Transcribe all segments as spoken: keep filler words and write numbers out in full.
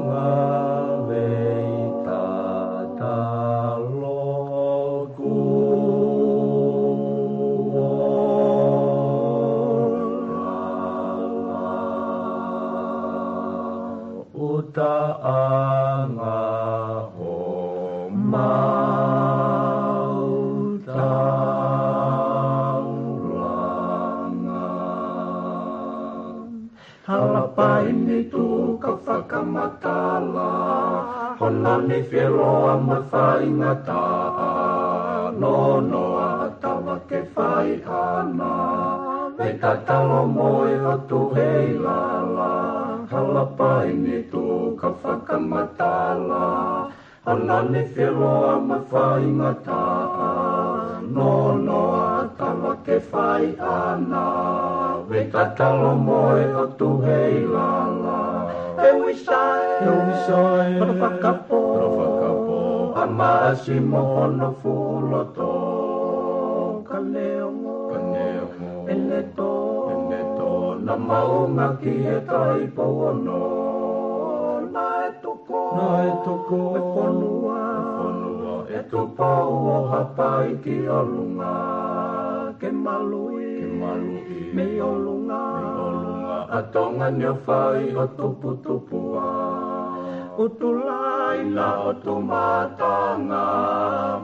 Ngāue tatalo kuo lala, ʻuta ʻanga homau taulanga. Hala paini tuka fakamatala, hono nifiloa mo e faingataʻa, nonoa ʻa Tava ke fai ʻana, vei tatalo mo e ʻOtu hei lala. Hala paini tuka fakamatala, hono nifiloa mo e faingataʻa, nonoa ʻa Tava ke fai ʻana, vei tatalo mo e ʻOtu hei lala. He ʻuisa ē, he ʻuisa ē, hono fakapō, hono fakapō ʻa Maʻasi mo hono fuʻu loto. Ka neongo, ka neongo ʻene tō, ʻene tō, naʻa mau ngāueʻaki e Taʻu Ono, naʻe tuku, naʻe tuku e fonua, e fonua ʻe Tupou ʻo Haʻapai ki ʻolunga, ke maluʻi, ke maluʻi mei ʻolunga, mei ʻolunga ʻa Tonga ni ʻo fai ʻo tuputupuʻa. ʻUtulai na ʻo Tumatanga,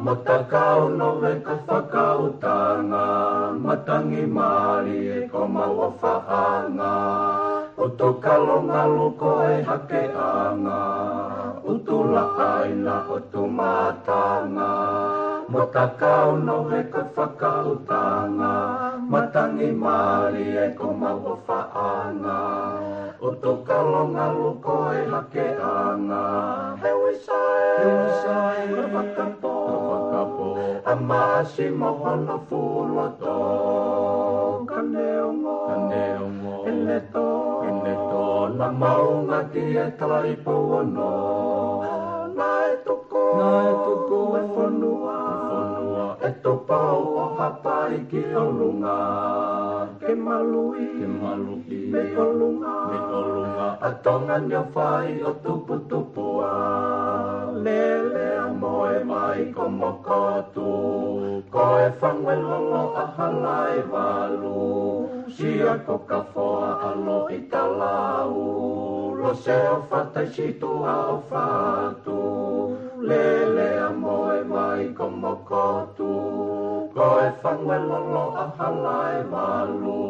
mo Takaono veka fakautanga, matangi mālie ko mau ʻofaʻanga, ʻUtukalongalu ko e hakeʻanga, ʻUtulaʻaina ʻo Tumatanga, mo Takaono veka fakautanga, matangi mālie ko mau ʻofaʻanga, ʻUtukalongalu ko e hakeʻanga. He ʻuisa ē, he ʻuisa ē, hono fakapō, hono fakapō ʻa Maʻasi mo hono fuʻu loto. Ka neongo, ka neongo ʻene tō, ʻene tō, naʻa mau ngāueʻaki e Taʻu Ono, naʻe tuku, naʻe tuku e fonua, e fonua ʻe Tupou ʻo Haʻapai ki ʻolunga, ke maluʻi, ke maluʻi mei ʻolunga, mei ʻolunga ʻa Tonga ni ʻo fai ʻo tuputupuʻa. Lele ʻa Moevaikomokotu, ko e fangu ʻe lolo ʻa Halaevalu, Siakokafoa ʻa Loʻitalau, Lose ʻo Fataisituʻa ʻo Fatu. Lele ʻa Moevaikomokotu, ko e fangu ʻe lolo ʻa Halaevalu,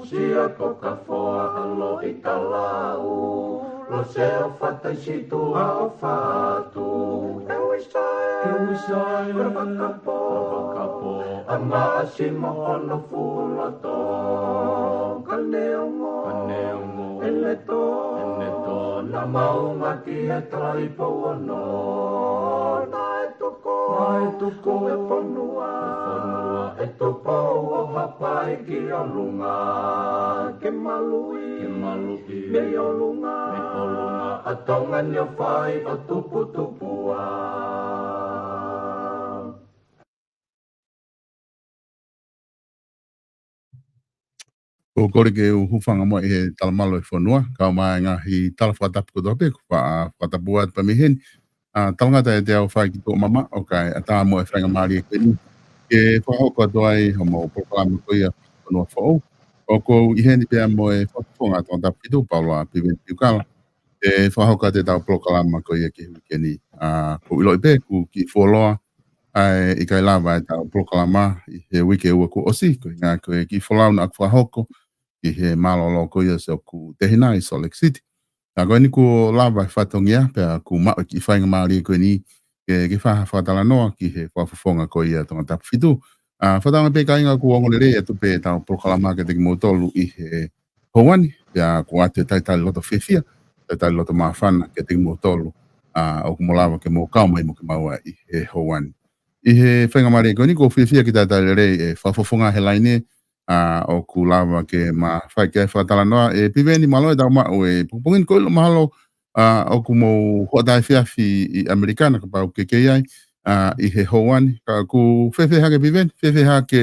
Siakokafoa ʻa Loʻitalau, Lose ʻo Fataisituʻa ʻo Fatu. He ʻuisa ē, he ʻuisa ē, hono fakapō, hono fakapō ʻa Maʻasi mo hono fuʻu loto. Ka neongo, ka neongo ʻene tō, ʻene tō, naʻa mau ngāueʻaki e Taʻu Ono, naʻe tuku, naʻe tuku e fonua, e fonua ʻe Tupou ʻo Haʻapai ki ʻolunga, ke maluʻi, ke maluʻi mei ʻolunga, mei ʻolunga ʻa Tonga ni ʻo fai ʻo tuputupuʻa. ʻOku ou kole ke u hūfanga muʻa ʻi he talamalu ʻo e fonua, kae ʻumaʻā e ngaahi tala fakatapu kotoa pē, kuo fa-, fakatapu atu pē mei heni. ʻA, talangata ʻiate au Faikituʻa Mamaʻo, kae ʻatā muʻa e faingamālie ko eni ke fakahoko atu ai homau polokalama ko ia Fonua Foʻou. ʻOku ou ʻi heni pea mo e Fakafofonga Tongatapu Fitu, Paula Piveni Piukala, ʻe fakahoko atu ʻetau polokalama ko ia ki he uike ni. ʻA, ʻoku ou ʻiloʻi pē ʻoku kiʻi fuoloa ʻa e ʻikai lava ʻetau polokalama ʻi he uike ʻe ua kuo ʻosi, ko e ʻuhinga ko e kiʻi folau naʻa ku fakahoko ʻi he mālōlō ko ia ʻo siʻoku tehina ʻi Salt Lake City. Ka ko eni kuo lava e fatongia, pea kuo maʻu e kiʻi faingamālie ko eni ke, ke fai ha fakatalanoa ki he Fakafofonga ko ia Tongatapu Fitu. ʻA, fakatauange pē kāinga ʻoku ongoongolelei atu pē ʻetau polokalama kiate kimoutolu ʻi he houa ni, pea ʻoku ʻoatu e talitali loto fiefia, talitali loto māfana kiate kimoutolu, ʻa, ʻoku mou lava ke mou kau mai mo kimaua ʻi he houa ni. ʻI he faingamālie ko eni ʻoku ou fiefia ke talitali lelei e Fakafofonga he laine, ʻa, ʻoku lava ke ma fai ki ai e fakatalanoa. ʻE Piveni, mālō e tau maʻu e pongipongi ni, ko e ʻilo mahalo, ʻa, ʻoku mou hoʻatā efiafi ʻi ʻAmelika, naʻa kapau ʻoku ke kei ai, ʻa, ʻi he houa ni. Ka ʻoku fēfē hake Piveni, fēfē hake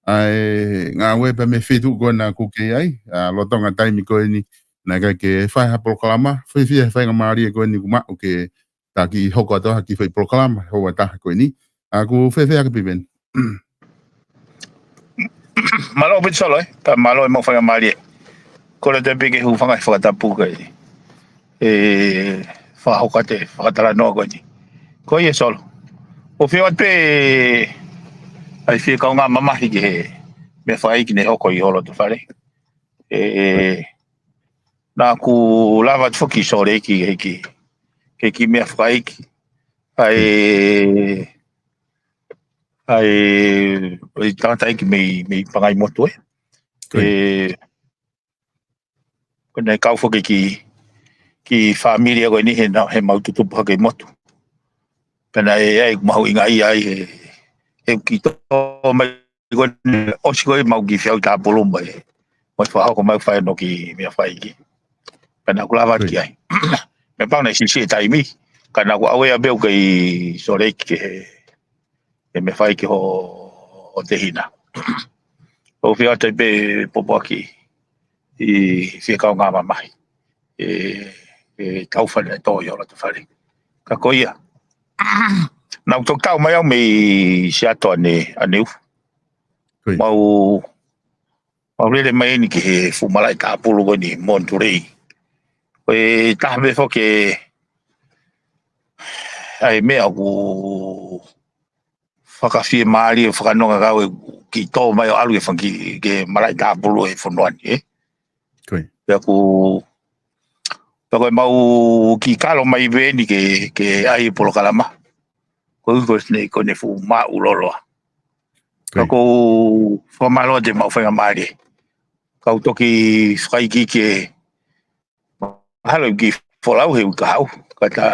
ʻa e ngāue pea mo e feituʻu ko ena ʻoku ke kei ai, ʻa, lolotonga taimi ko eni naʻe ʻikai ke fai ha polokalama, fiefia he faingamālie ko eni kuo maʻu ke tā kiʻi hoko atu ha kiʻi fai polokalama, houa ʻe taha ko eni. ʻOku fiefia ʻaupito Piveni. Mālō ʻaupito Solo, ē? Pea mālō e maʻu faingamālie. Kole atu pē ke hūfanga he fakatapu kae fakahoko atu e fakatalanoa ko eni. Ko ia Solo. ʻOku ou fie ʻoatu pē ʻa e fie kaungā mamahi ki he meʻafakaiki ne hoko ʻi ho loto fale. ʻE, naʻa ku lava atu foki Solo ki he kiʻi, ki he kiʻi meʻafakaiki. ʻA e, ʻa e, ʻa e tangataʻeiki mei, mei Pangaimotu, ē. ʻE, ko ʻene kau foki ki, ki he fāmili ko eni he na, he mau tutupu hake ʻi motu. Pea naʻe ʻi ai ʻeku mahuʻingaʻia ai he, he kiʻi tō mai ko eni ʻosi ko ē mau kiʻi feʻauhi tāpulu mai. Mo e fakahoko mai fai ʻo e kiʻi meʻafakaiki. Pea naʻa ku lava atu ki ai. Meʻapango naʻe siʻisiʻi e taimi. Ka naʻa ku ʻave ʻa pē ʻoku kei Solo ki he, he meʻafakaiki ho, ho tehina. ʻOku ou fie ʻoatu pē pōpoaki ʻi he fie kaungā mamahi. ʻE, ʻe tau fale tō ʻi ho loto fale. Ka ko ia. Naʻa ku toki tau mai au mei Seattle ʻaneu, ʻaneu. Mau, mau lele mai eni ki he fuʻu malaʻe tāpulu ko eni Monterey. Ko e taha pē foki ʻa e meʻa ʻoku fakafiemālie fakanonga kau e kiʻi tō mai ʻo ʻalu ke fanga kiʻi, ke malaʻe tāpulu he fonua ni, ē? Pea ʻoku, pea ko e mau kiʻi kalo mai pē eni ke, ke ʻai e polokalama. Ko e ʻuhi ko ʻene, ko ʻene fuʻu maʻu loloa. Ka ʻoku ou fakamālō atu e maʻu faingamālie. Kau toki fakaikiiki e mahalo ki folau he uike kahaʻu. Ka ta,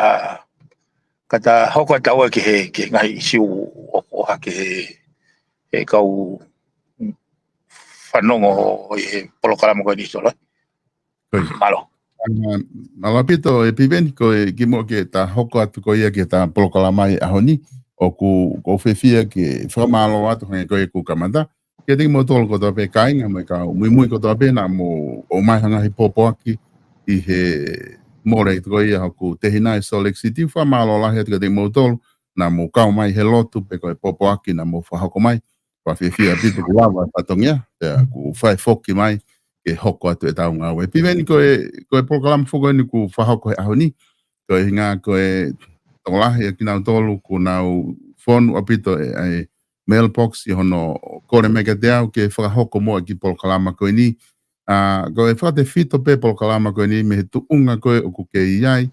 ka ta hoko atu ʻa e ki he, ki he ngaahi ʻisiū ʻoku ʻohake he, he kau fanongo ʻi he polokalama ko eni Solo. Mālō. Mālō ʻaupito ē Piveni, ko e kimuʻa ke ta hoko atu ko ia ki he ta polokalama ʻi he ʻaho ni, ʻoku, ʻoku ou fiefia ke fakamālō atu hangē ko ʻeku kamata. Kiate kimoutolu kotoa pē kāinga mo e kau muimui kotoa pē naʻa mou ʻomai ha ngaahi pōpoaki ʻi he mole ko ia hoku tehina ʻi Salt Lake City, fakamālō lahi atu kiate kimoutolu naʻa mou kau mai he lotu pe ko e pōpoaki naʻa mou fakahoko mai. Fakafiefia ʻaupito kuo lava e fatongia, pea kuo fai foki mai ke hoko atu e tau ngāue. Piveni ko e, ko e polokalama foki eni ʻoku fakahoko he ʻaho ni, ko e ʻuhinga ko e tokolahi ʻa kinautolu ʻoku nau fonu ʻaupito e, e mailbox ʻi hono kole mai kiate au ke fakahoko muʻa e kiʻi polokalama ko eni. ʻA, ko e fakatefito pē polokalama ko eni mei he tuʻunga ko ē ʻoku ke ʻi ai.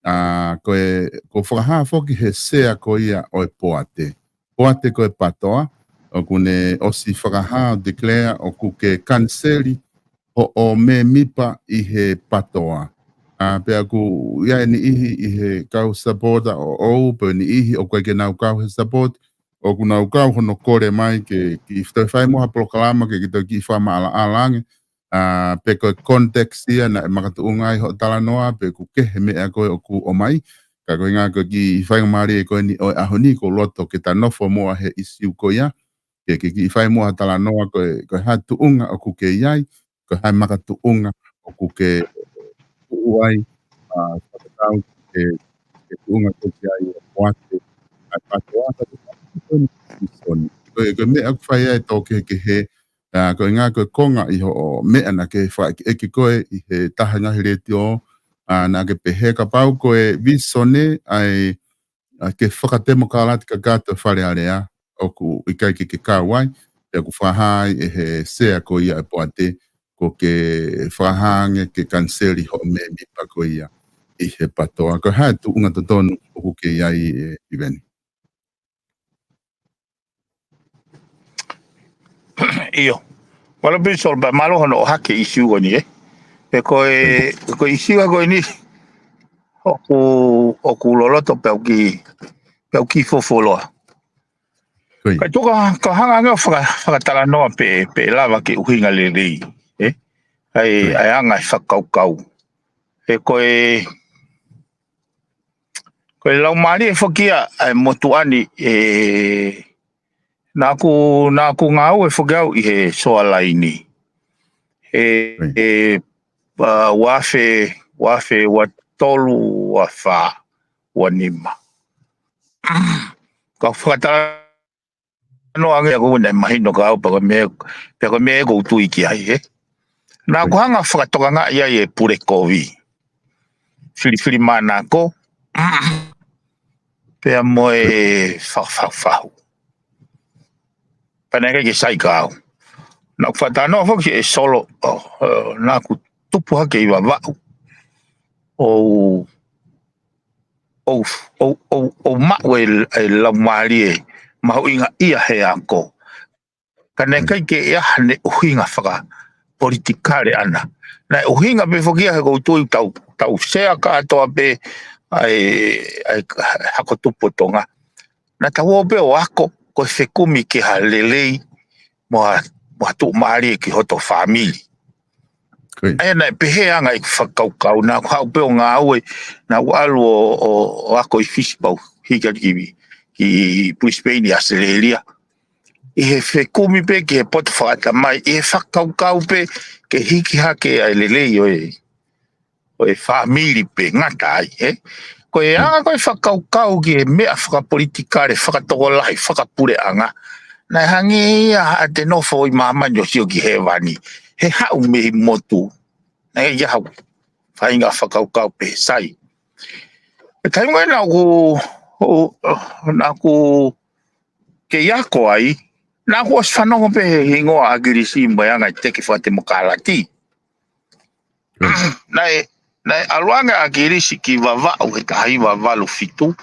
ʻA, ko e, ʻoku fakahā foki he sea ko ia ʻo e poate. Poate ko e PATOA, ʻoku ne ʻosi fakahā ʻo declare ʻoku ke kaniseli hoʻo mēmipa ʻi he PATOA. ʻA, pea ʻoku ʻi ai e niʻihi ʻi he kau supporter ʻoʻou, pe niʻihi ʻoku ʻikai ke nau kau he support, ʻoku nau kau hono kole mai ke, ke kiʻi toe fai muʻa ha polokalama ke, ke toe kiʻi fakamaʻalaʻala ange, ʻa, pe ko e context ia naʻe makatuʻunga ai hoʻo talanoa, pe ʻoku kehe meʻa ko ē ʻoku ʻomai. Ka ko e ʻuhinga ko e kiʻi faingamālie ko eni ʻo e ʻaho ni, ʻoku ou loto ke ta nofo muʻa he ʻisiū ko ia, ke, ke kiʻi fai muʻa ha talanoa ko e, ko e hā e tuʻunga ʻoku ke ʻi ai, ko e hā e makatuʻunga ʻoku ke tuʻu ai, ʻa, fakatau ke, ke tuʻunga ko ē ki ai e poate ʻa e PATOA, ka ko e ko e ko e meʻa ʻoku fai ai e tō kehekehe, ʻa, ko e ʻuhinga ko e konga ʻi hoʻo meʻa naʻa ke fakaʻekeʻeke ko ē ʻi he taha ngaahi letiō, ʻa, naʻa ke pehē kapau ko e visone ʻa e, ʻa, ke fakatemokalati kakato e Fale Alea, ʻoku ʻikai ke ke kau ai, pea ʻoku fakahā ai ʻe he sea ko ia e poate, ʻoku ke fakahā ange ke kaniseli hoʻo mēmipa ko ia ʻi he PATOA. Ko e hā e tuʻunga totonu ʻoku ke ʻi ai ē Piveni? ʻIo. Mālō ʻaupito Solo, pea mālō hono ʻohake e ʻisiū ko eni, ē. Pea ko e, ko e ʻisiū ko eni, ʻoku, ʻoku loloto pē au ki, pē au ki fuoloa. Ka tuka, ka hanga ange ʻo faka-, fakatalanoa pē, pē lava ke ʻuhinga lelei, ē. ʻA e, ʻa e anga e fakakaukau. He ko e, ko e laumālie foki ia ʻa e motuʻa ni, ē, naʻa ku, naʻa ku ngāue foki au ʻi he soa laini. He, he ua afe, ua afe ua tolu, ua fā, ua nima. Ka u fakatalanoa ange ʻaku naʻe mahino kiate au pea ko e meʻa, pea ko e meʻa ʻoku ou tui ki ai, ē. Naʻa ku hanga fakatokangaʻi ai e pule kovi, filifilimānako, pea mo e fafafahu. Pea naʻe ʻikai ke sai kiate au. Naʻa ku fakatalanoa foki ʻe Solo, ʻo, ʻo, naʻa ku tupu hake ʻi Vavaʻu. ʻO, ʻo, ʻo, ʻo, ʻo maʻu e, e laumālie mahuʻinga ia he ako. Ka naʻe ʻikai ke ʻi ai haʻane ʻuhinga fakapolitikale ʻana. Naʻe ʻuhinga pē foki ia he ʻoku ou tui tau, tau sea kātoa pē ʻa e, ʻa e hako tupu ʻo Tonga. Naʻa tau ō pē ʻo ako, ko e fekumi ki ha lelei mo ha, mo ha tuʻumālie ki hoto fāmili. Ko ia. ʻA ia naʻe pehē ange ʻeku fakakaukau, naʻa ku haʻu pē ʻo ngāue, naʻa ku ʻalu ʻo, ʻo, ʻo ako ʻi Fisi pea u hiki atu ki, ki Brisbane ʻi ʻAositelēlia. ʻI he fekumi pē ki he poto fakaʻatamai, ʻi he fakakaukau pē ke hiki hake ʻa e lelei ʻo e, ʻo e fāmili pē ngata ai, ē? Ko e anga ko e fakakaukau ki he meʻa fakapolitikale, fakatokolahi, fakapuleʻanga. Naʻe hangē ia haʻate nofo ʻi māmani ʻo sio ki hēvani. He haʻu mei motu. Naʻe ʻikai haʻu faʻahinga fakakaukau pē sai. Ko e taimi ko ē naʻa ku, naʻa ku kei ako ai, naʻa ku ʻosi fanongo pē he hingoa ʻAkilisi mo e anga e teke fakatemokalati. Naʻe, naʻe ʻalu ange ʻa ʻAkilisi ki Vavaʻu he taha hiva valu fitu,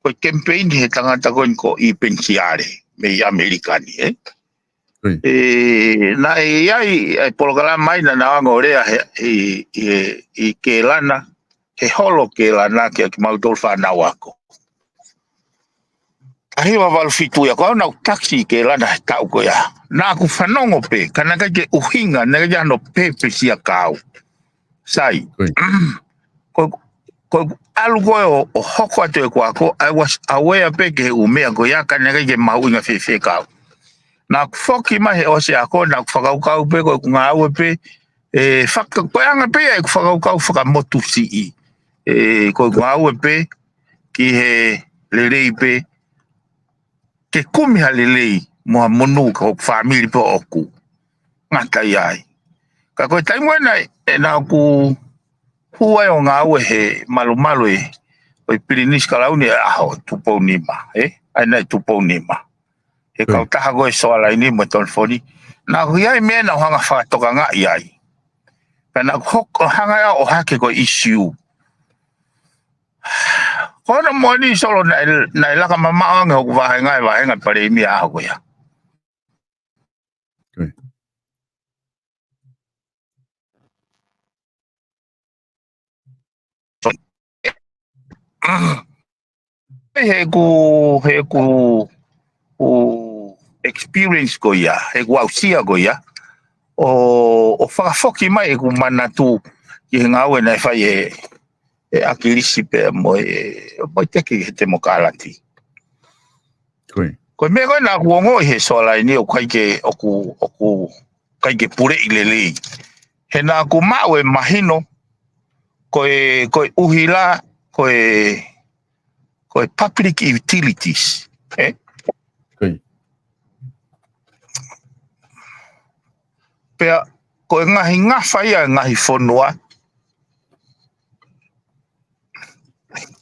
ko e kemipeini he tangata ko eni ko ʻIpeni Siale, mei ʻAmelika ni, ē? Ko ia. ʻE, naʻe ʻi ai e polokalama ʻi ai naʻa nau anga ʻo lea he, ʻi, ʻi, ʻi Kēlana, he holo Kēlana kia kimautolu fānau ako. Taha hiva valu fitu ia, ko au naʻa ku takisi ʻi Kēlana he taʻu ko ia. Naʻa ku fanongo pē, ka naʻe ʻikai ke ʻuhinga, naʻe ʻikai ke ʻi ai hano pēpesi ia kiate au. Sai. Ko ia. Ko, ko ʻeku ʻalu ko ē ʻo, ʻo hoko atu ʻeku ako, I was aware pē ki he ʻū meʻa ko ia ka naʻe ʻikai ke mahuʻinga fēfē kiate au. Naʻa ku foki mai he ʻosi ako, naʻa ku fakakaukau pē, ko ʻeku ngāue pē, ʻe faka-, ko e anga pē ia ʻeku fakakaukau fakamotusiʻi. ʻE, ko ʻeku ngāue pē, ki he lelei pē, ke kumi ha lelei mo ha monū ki hoku fāmili pē ʻoʻoku. Ngata ʻi ai. Ka ko e taimi ko ē naʻe, ʻe naʻa ku hū ai ʻo ngāue he malumalu ē, ʻo e Pilinisi Kalauni ʻi he ʻaho Tupou Nima, ē? ʻA ia naʻe Tupou Nima. He kautaha ko ē Soalaini mo Tonifoni. Naʻa ku ʻi ai meʻa naʻa ku hanga fakatokangaʻi ai. Pea naʻa ku hoko, hanga ia ʻo ʻohake ko e ʻīsiu. Ko hono moʻoni Solo naʻe, naʻe laka mamaʻo ange hoku vāhenga ʻi he vāhenga palēmia ʻaho ko ia. Ko ia. He ʻeku, he ʻeku, ʻū experience ko ia, he ʻeku aʻusia ko ia, ʻo, ʻo fakafoki mai ʻeku manatu ki he ngāue naʻe fai ʻe, ʻe ʻAkilisi pea mo e, mo e teke he temokalati. Ko ia. Ko e meʻa ko ē naʻa ku ongoʻi he Soalaini ʻoku ʻikai ke, ʻoku, ʻoku ʻikai ke puleʻi lelei. He naʻa ku maʻu e mahino, ko e, ko e ʻuhila, ko e, ko e public utilities, ē? Ko ia. Pea, ko e ngaahi ngafa ia e ngaahi fonua.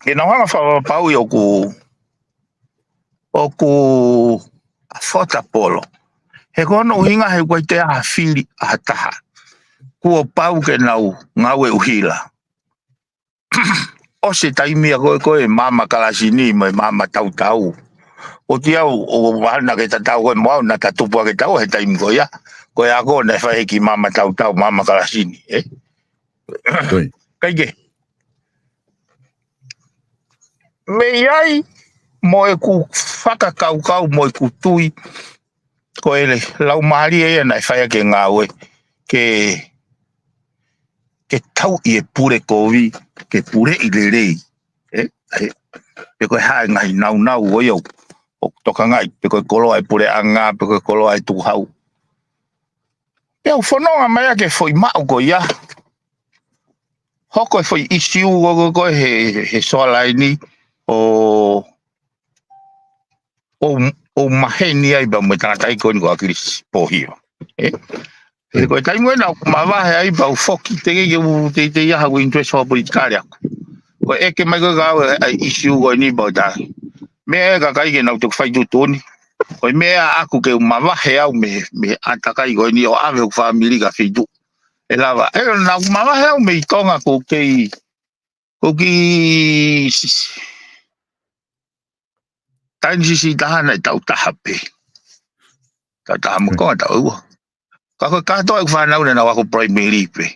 Ke nau hanga fakapapauʻi ʻoku, ʻoku affordable. He ko hono ʻuhinga he ʻoku ʻikai toe ʻi ai ha fili ʻa ha taha. Kuo pau ke nau ngāue ʻuhila. ʻOsi e taimi ia ko ē, ko e maama Kalasini mo e maama Tautau. ʻOku ʻi ai ʻo vahana ke tatau ko ē mo au naʻa ta tupu hake taua he taimi ko ia. Ko e ako naʻe fai ki maama Tautau, maama Kalasini, ē? Ko ia. ʻIkai ke. Mei ai, mo ʻeku fakakaukau, mo ʻeku tui, ko e laumālie ia naʻe fai ʻaki e ngāue, ke, ke tauʻi e pule kovi, ke puleʻi lelei. Ē, ē, pe ko e hā e ngaahi naunau ʻo ia ʻoku tokangaʻi, pe ko e koloa e puleʻanga, pe ko e koloa e tukuhau. Pea u fononga mai ʻaki e foʻi maʻu ko ia, hoko e foʻi ʻisiū ko ē, ko ē he, he soalaini ʻo, ʻo, ʻo maheni ai pea mo e tangataʻeiki ko eni ko ʻAkilisi Pōhiva. ʻE? He ko e taimi ko ē naʻa ku mavahe ai pea u foki teʻeki ke u teitei ʻi ai haʻaku interest fakapolitikale ʻaʻaku. Ko e ʻeke mai ko ē kiate au ʻa e ʻisiū ko eni pea u tā. Meʻa ʻa e kakai ke nau toki fai tuʻutuʻuni. Ko e meʻa ʻaʻaku ke u mavahe au mei, mei he ʻātakai ko eni ʻo ʻave hoku fāmili ki ha feituʻu ʻe lava. ʻE, naʻa ku mavahe au mei Tonga ʻoku ou kei, ʻoku ou kei s-, s-, taʻe siʻisiʻi taha naʻe taʻu taha pē. Taʻu taha mo e konga taʻu ua. Ka ko e kātoa ʻeku fānau naʻa nau ako primary pē.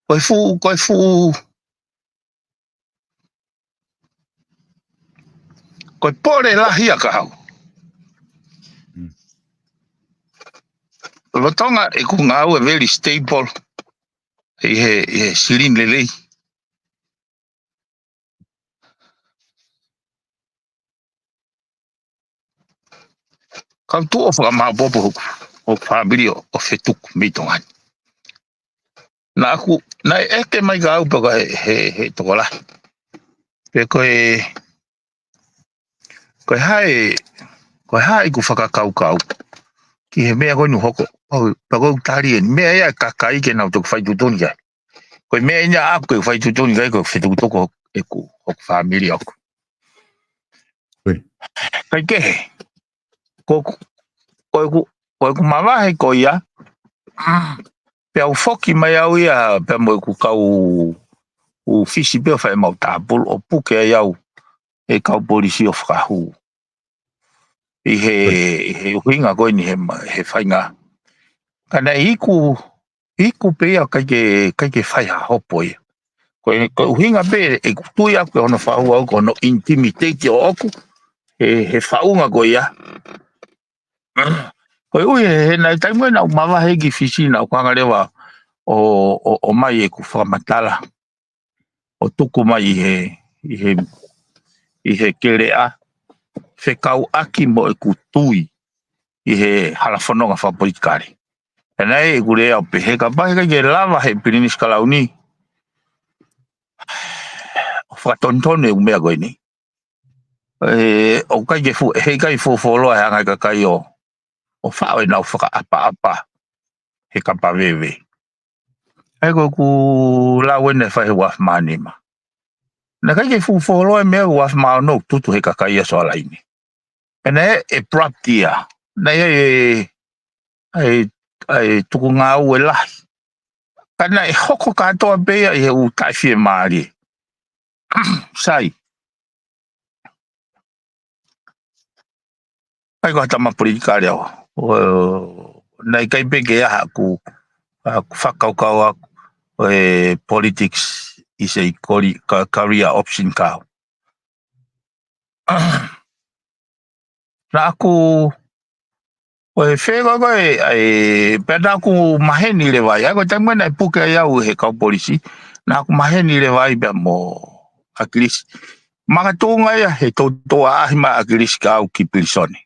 Ko e fuʻu, ko e fuʻu, ko e pole lahi ʻa Kahau. Mm. Lolotonga ʻeku ngāue very stable ʻi he, ʻi he silini lelei. Kau tuʻu ʻo fakamāʻopoʻopo hoku, hoku fāmili ʻo, ʻo fetuku mei Tonga ni. Naʻa ku, naʻe ʻeke mai kiate au pē ko e he, he, he tokolahi. Pe ko e, ko e hā e, ko e hā ʻeku fakakaukau ki he meʻa ko eni ʻoku hoko. Pea u, pea u tali eni. Meʻa ia ʻa e kakai ke nau toki fai tuʻutuʻuni ki ai. Ko e meʻa ia ʻaʻaku ke fai tuʻutuʻuni ki ai ko e fetukutuku ʻeku, hoku fāmili ʻoku. Ui. Kae kehe. Ko, ko ʻeku, ko ʻeku mavahe ko ia. Pea u foki mai au ia, pea mo ʻeku kau ʻū fisi pē ʻo fai ʻemau tāpulu ʻo puke ai au ʻe he kau polisi ʻo fakahū. ʻI he, ʻi he ʻuhinga ko eni he ma-, he faingataʻa. Ka naʻe iku, iku pē ia ʻikai ke, ʻikai ke fai ha hopo ia. Ko e, ko e ʻuhinga pē ʻeku tui ʻaʻaku ki hono fakahū ʻaʻaku ko hono intimidate ʻoʻoku, he, he faʻunga ko ia. Koeʻuhi he, he naʻe taimi ko ē naʻa ku mavahe ki Fisi naʻa ku hanga leva ʻo, ʻo, ʻo ʻomai ʻeku fakamatala ʻo tuku mai ʻi he, ʻi he, ʻi he keleʻa fekauʻaki mo ʻeku tui ʻi he hala fononga fakapolitikale. Pea naʻe ʻeku lea ʻo pehē kapau he ʻikai ke lava he Pilinisi Kalauni ʻo fakatonutonu ʻeku meʻa ko eni. ʻE, ʻoku ʻikai ke fu-, he ʻikai fuofuoloa he anga e kakai ʻo, ʻo faʻo ʻenau fakaʻapaʻapa he kapa veve. ʻA ia ko ʻeku lau eni naʻe fai he uaafe mā nima. Naʻe ʻikai ke fuofuoloa e meʻa uaafe mā ono ʻoku tutu he kakai ʻa Soalaini. Pea naʻe abrupt ia. Naʻe ʻi ai e, ʻa e, ʻa e tuku ngāue lahi. Ka naʻe hoko kātoa pē ia ʻi he ʻū taʻefiemālie. Sai. ʻIkai ko ha tama politikale au. ʻO, naʻe ʻikai pē ke ʻi ai haʻaku, haʻaku fakakaukau ʻaʻaku ʻe politics is a cori-, ca-, career option kiate au. Naʻa ku, ʻo e fē ko ē, ʻa e, pea naʻa ku maheni leva ai, ʻa ia ko e taimi naʻe puke ai au he kau polisi, naʻa ku maheni leva ai pea mo ʻAkilisi. Makatuʻunga ia he toutou ʻaʻahi mai ʻa ʻAkilisi kiate au ki pilīsone.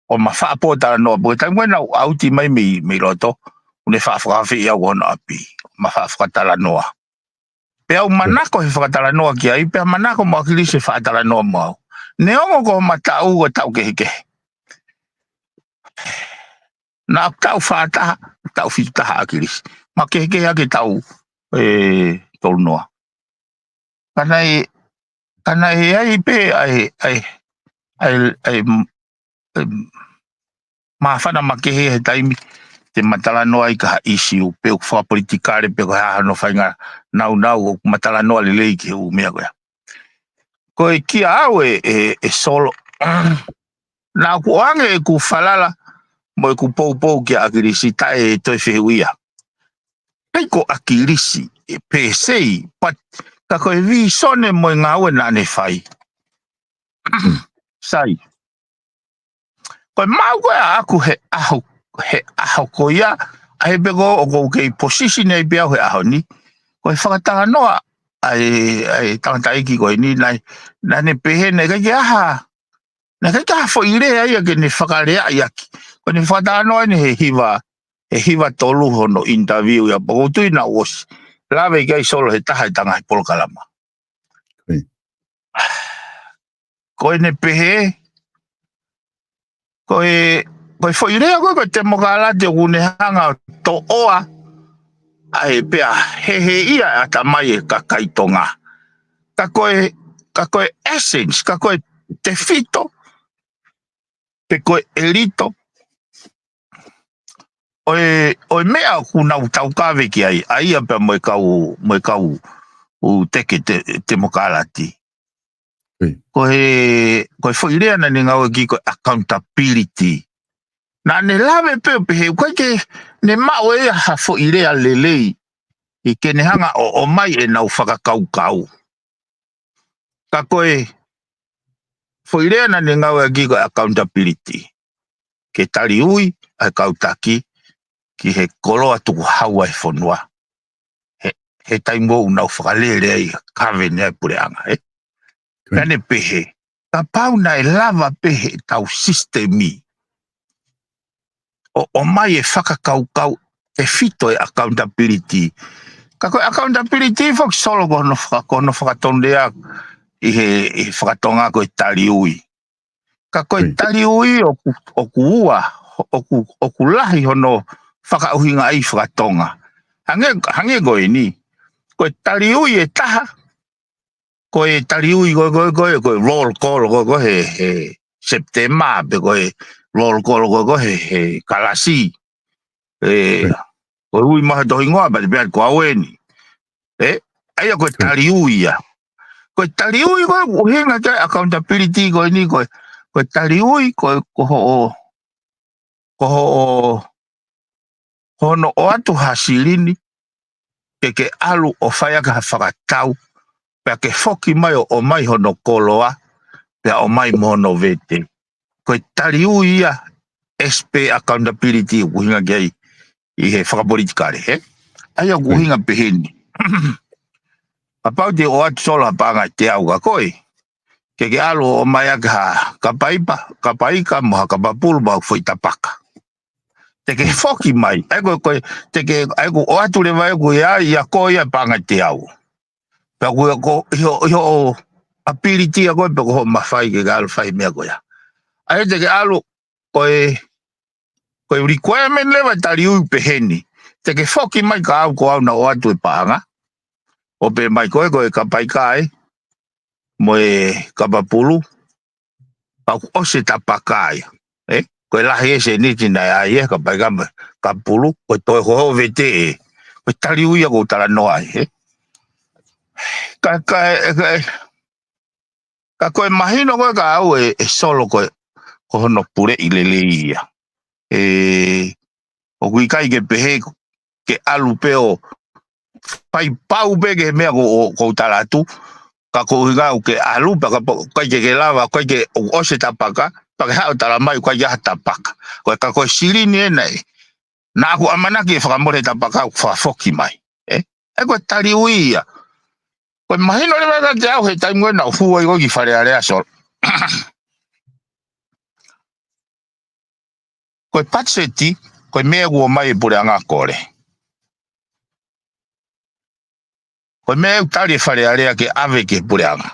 ʻO ma faʻa pōtalanoa, pea ko e taimi ko ē naʻa ku ʻauti mai mei, mei loto, ʻoku ne faʻa fakaafeʻi au ki hono ʻapi, ʻo ma faʻa fakatalanoa. Pea u manako he fakatalanoa ki ai, pea manako mo ʻAkilisi he fakatalanoa mo au. Neongo ko homa taʻu ko e taʻu kehekehe. Naʻa ku taʻu fā taha, taʻu fitu taha ʻAkilisi. Ma kehekehe ʻaki e taʻu, ʻe, tolu noa. Ka naʻe, ka naʻe ʻi ai pē ʻa e, ʻa e, ʻa e, ʻa e, ʻa e māfana makehe he taimi te ma talanoa ai ki ha ʻisiū, pe ʻoku fakapolitikale, pe ko e hā hono faʻahinga naunau, ʻoku ma talanoa lelei ki he ʻū meʻa ko ia. Ko e kia au ʻe, ʻe, ʻe Solo, naʻa ku ʻoange ʻeku falala mo ʻeku poupou kia ʻAkilisi taʻe toe fehuʻia. ʻIkai ko ʻAkilisi ʻe per se, but ka ko e vīsone mo e ngāue naʻa ne fai. Sai. Ko e maʻu ko ē ʻaʻaku he ʻaho, he ʻaho ko ia, ʻa ia pē ko ē ʻoku ou kei position ai pē au he ʻaho ni. Ko e fakatalanoa ʻa e, ʻa e tangataʻeiki ko eni, naʻe, naʻa ne pehē naʻe ʻikai ke ʻi ai ha, naʻe ʻikai ke ʻi ai ha foʻi lea ia ke ne fakaleaʻi ʻaki. Ko ʻene fakatalanoa eni he hiva, he hiva tolu hono interview ia, pea ʻoku ou tui naʻe ʻosi. lave ki ai Solo he taha ʻi he ngaahi polokalama. Ko ʻene pehē, ko e, ko e foʻi lea ko ē, ko e temokalati ʻoku ne hanga ʻo toʻoa ʻa e pea heheʻia ʻa e ʻatamai ʻa e kakai Tonga. Ka ko e, ka ko e essence, ka ko e tefito, pe ko e ʻelito ʻo e, ʻo e meʻa ʻoku nau taukave ki ai, ʻa ia pea mo e kau, mo e kau ʻū teke te, temokalati. Ko e, ko e foʻi lea naʻa ne ngāueʻaki ko e accountability. Naʻa ne lave pē ʻo pehē ʻoku ʻikai ke ne maʻu ʻe ia ha foʻi lea lelei ʻi ke ne hanga ʻo, ʻomai ʻenau fakakaukau. Ka ko e foʻi lea naʻa ne ngāueʻaki ko e accountability. Ke taliui ʻa e kau taki ki he koloa tukuhau ʻa e fonua. He, he taimi ʻoku nau fakalele ai, kavene ai puleʻanga, ē? Naʻa ne pehē, kapau naʻe lava pē heʻetau sisitemi ʻo, ʻomai e fakakaukau tefito e accountability. Ka ko e accountability foki Solo ko hono faka-, ko hono fakatonulea ʻi he, ʻi he fakatonga ko e taliui. Ka ko e taliui ʻoku, ʻoku ua, ʻoku, ʻoku lahi hono fakaʻuhingaʻi fakatonga. Hangē, hangē ko eni, ko e taliui ʻe taha, ko e taliui ko, ko, ko, ko e roll call ko, ko he, he September, pe ko e roll call ko, ko he, he kalasi. ʻE, ko e ui maha tohi ngoa, pati pea ko au eni. ʻE, ʻa ia ko e taliui ia. Ko e taliui ko e ʻuhinga ki he accountability ko eni ko e, ko e taliui ko e, ko hoʻo, ko hoʻo, hono ʻoatu ha silini, ke ke ʻalu ʻo fai ʻaki ha fakatau, pea ke foki mai ʻo ʻomai hono koloa, pea ʻomai mo hono vete. Ko e taliui ia, S P accountability ʻoku ʻuhinga ki ai ʻi he fakapolitikale, ē? ʻA ia ʻoku ʻuhinga peheni. Kapau te ʻoatu Solo ha paʻanga ʻe teau kia koe, ke ke ʻalu ʻo ʻomai ʻaki ha kapa ipa, kapa ika, mo ha kapa pulu, mo ha foʻi tapaka. Te ke foki mai. ʻA ia ko, ko, te ke, ʻa ia ʻoku ʻoatu leva ʻe koe ia, ia ko ia paʻanga ʻe teau. Pea ko, ko, ʻi hoʻo, ʻi hoʻo ability ʻa koe, pe ko hoʻo mafai ke ke ʻalu fai meʻa ko ia. ʻA ia te ke ʻalu, ko e, ko e requirement leva taliui peheni. Te ke foki mai kia au ko au naʻa ʻoatu e paʻanga. ʻO pehē mai ko e, ko e kapa ika ē, mo e kapa pulu, pea kuo ʻosi e tapaka ia. Ē? Ko e lahi e sēniti naʻe ʻai ē, kapa ika mo e kapa pulu, ko e toe ko hoʻo vete ē. Ko e taliui ia ʻoku ou talanoa ai, ē? Ka, ka, ka, ka ko e mahino ko ē kia au ē, ʻe Solo ko e, ko hono puleʻi lelei ia. ʻE, ʻoku ʻikai ke pehē ke ʻalu pē ʻo fai pau pē ki he meʻa ko, ʻoku ou tala atu. Ka ko e ʻuhinga ʻoku ke ʻalu pē ka po-, ʻikai ke ke lava, ʻikai ke ʻoku ʻosi e tapaka, pea ke haʻu ʻo tala mai ʻoku ʻikai ha tapaka. Ko e ka ko e silini ena ē. Naʻa ku ʻamanaki ʻe fakamole e tapaka ʻoku fakafoki mai. Ē? ʻE ko e taliui ia. Ko e mahino leva kiate au he taimi ko ē naʻa ku hū ai ko ē ki Fale Alea Solo. Ko e patiseti, ko e meʻa ʻoku ʻomai e puleʻanga kole. Ko e meʻa ʻoku tali e Fale Alea ke ʻave ki he puleʻanga.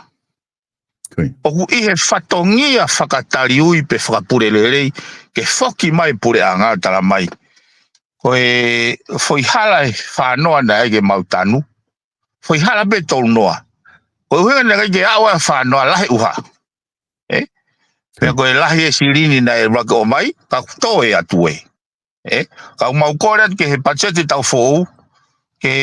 ʻOku ʻi he fatongia fakataliui pe fakapulelelei ke foki mai puleʻanga ʻo tala mai. Ko e foʻi hala ʻe fānoa naʻe ʻai ke mau tanu. Foʻi hala pē tolunoa. Ko e ʻuhinga naʻe ʻikai ke aʻu ʻa e fānoa lahi ʻuha. Ē? Pea ko e lahi e silini naʻe ʻuluaki ʻomai, ka kuo toe atu ē. Ē? Ka ʻoku mau kole atu ki he patiseti taʻu foʻou, ke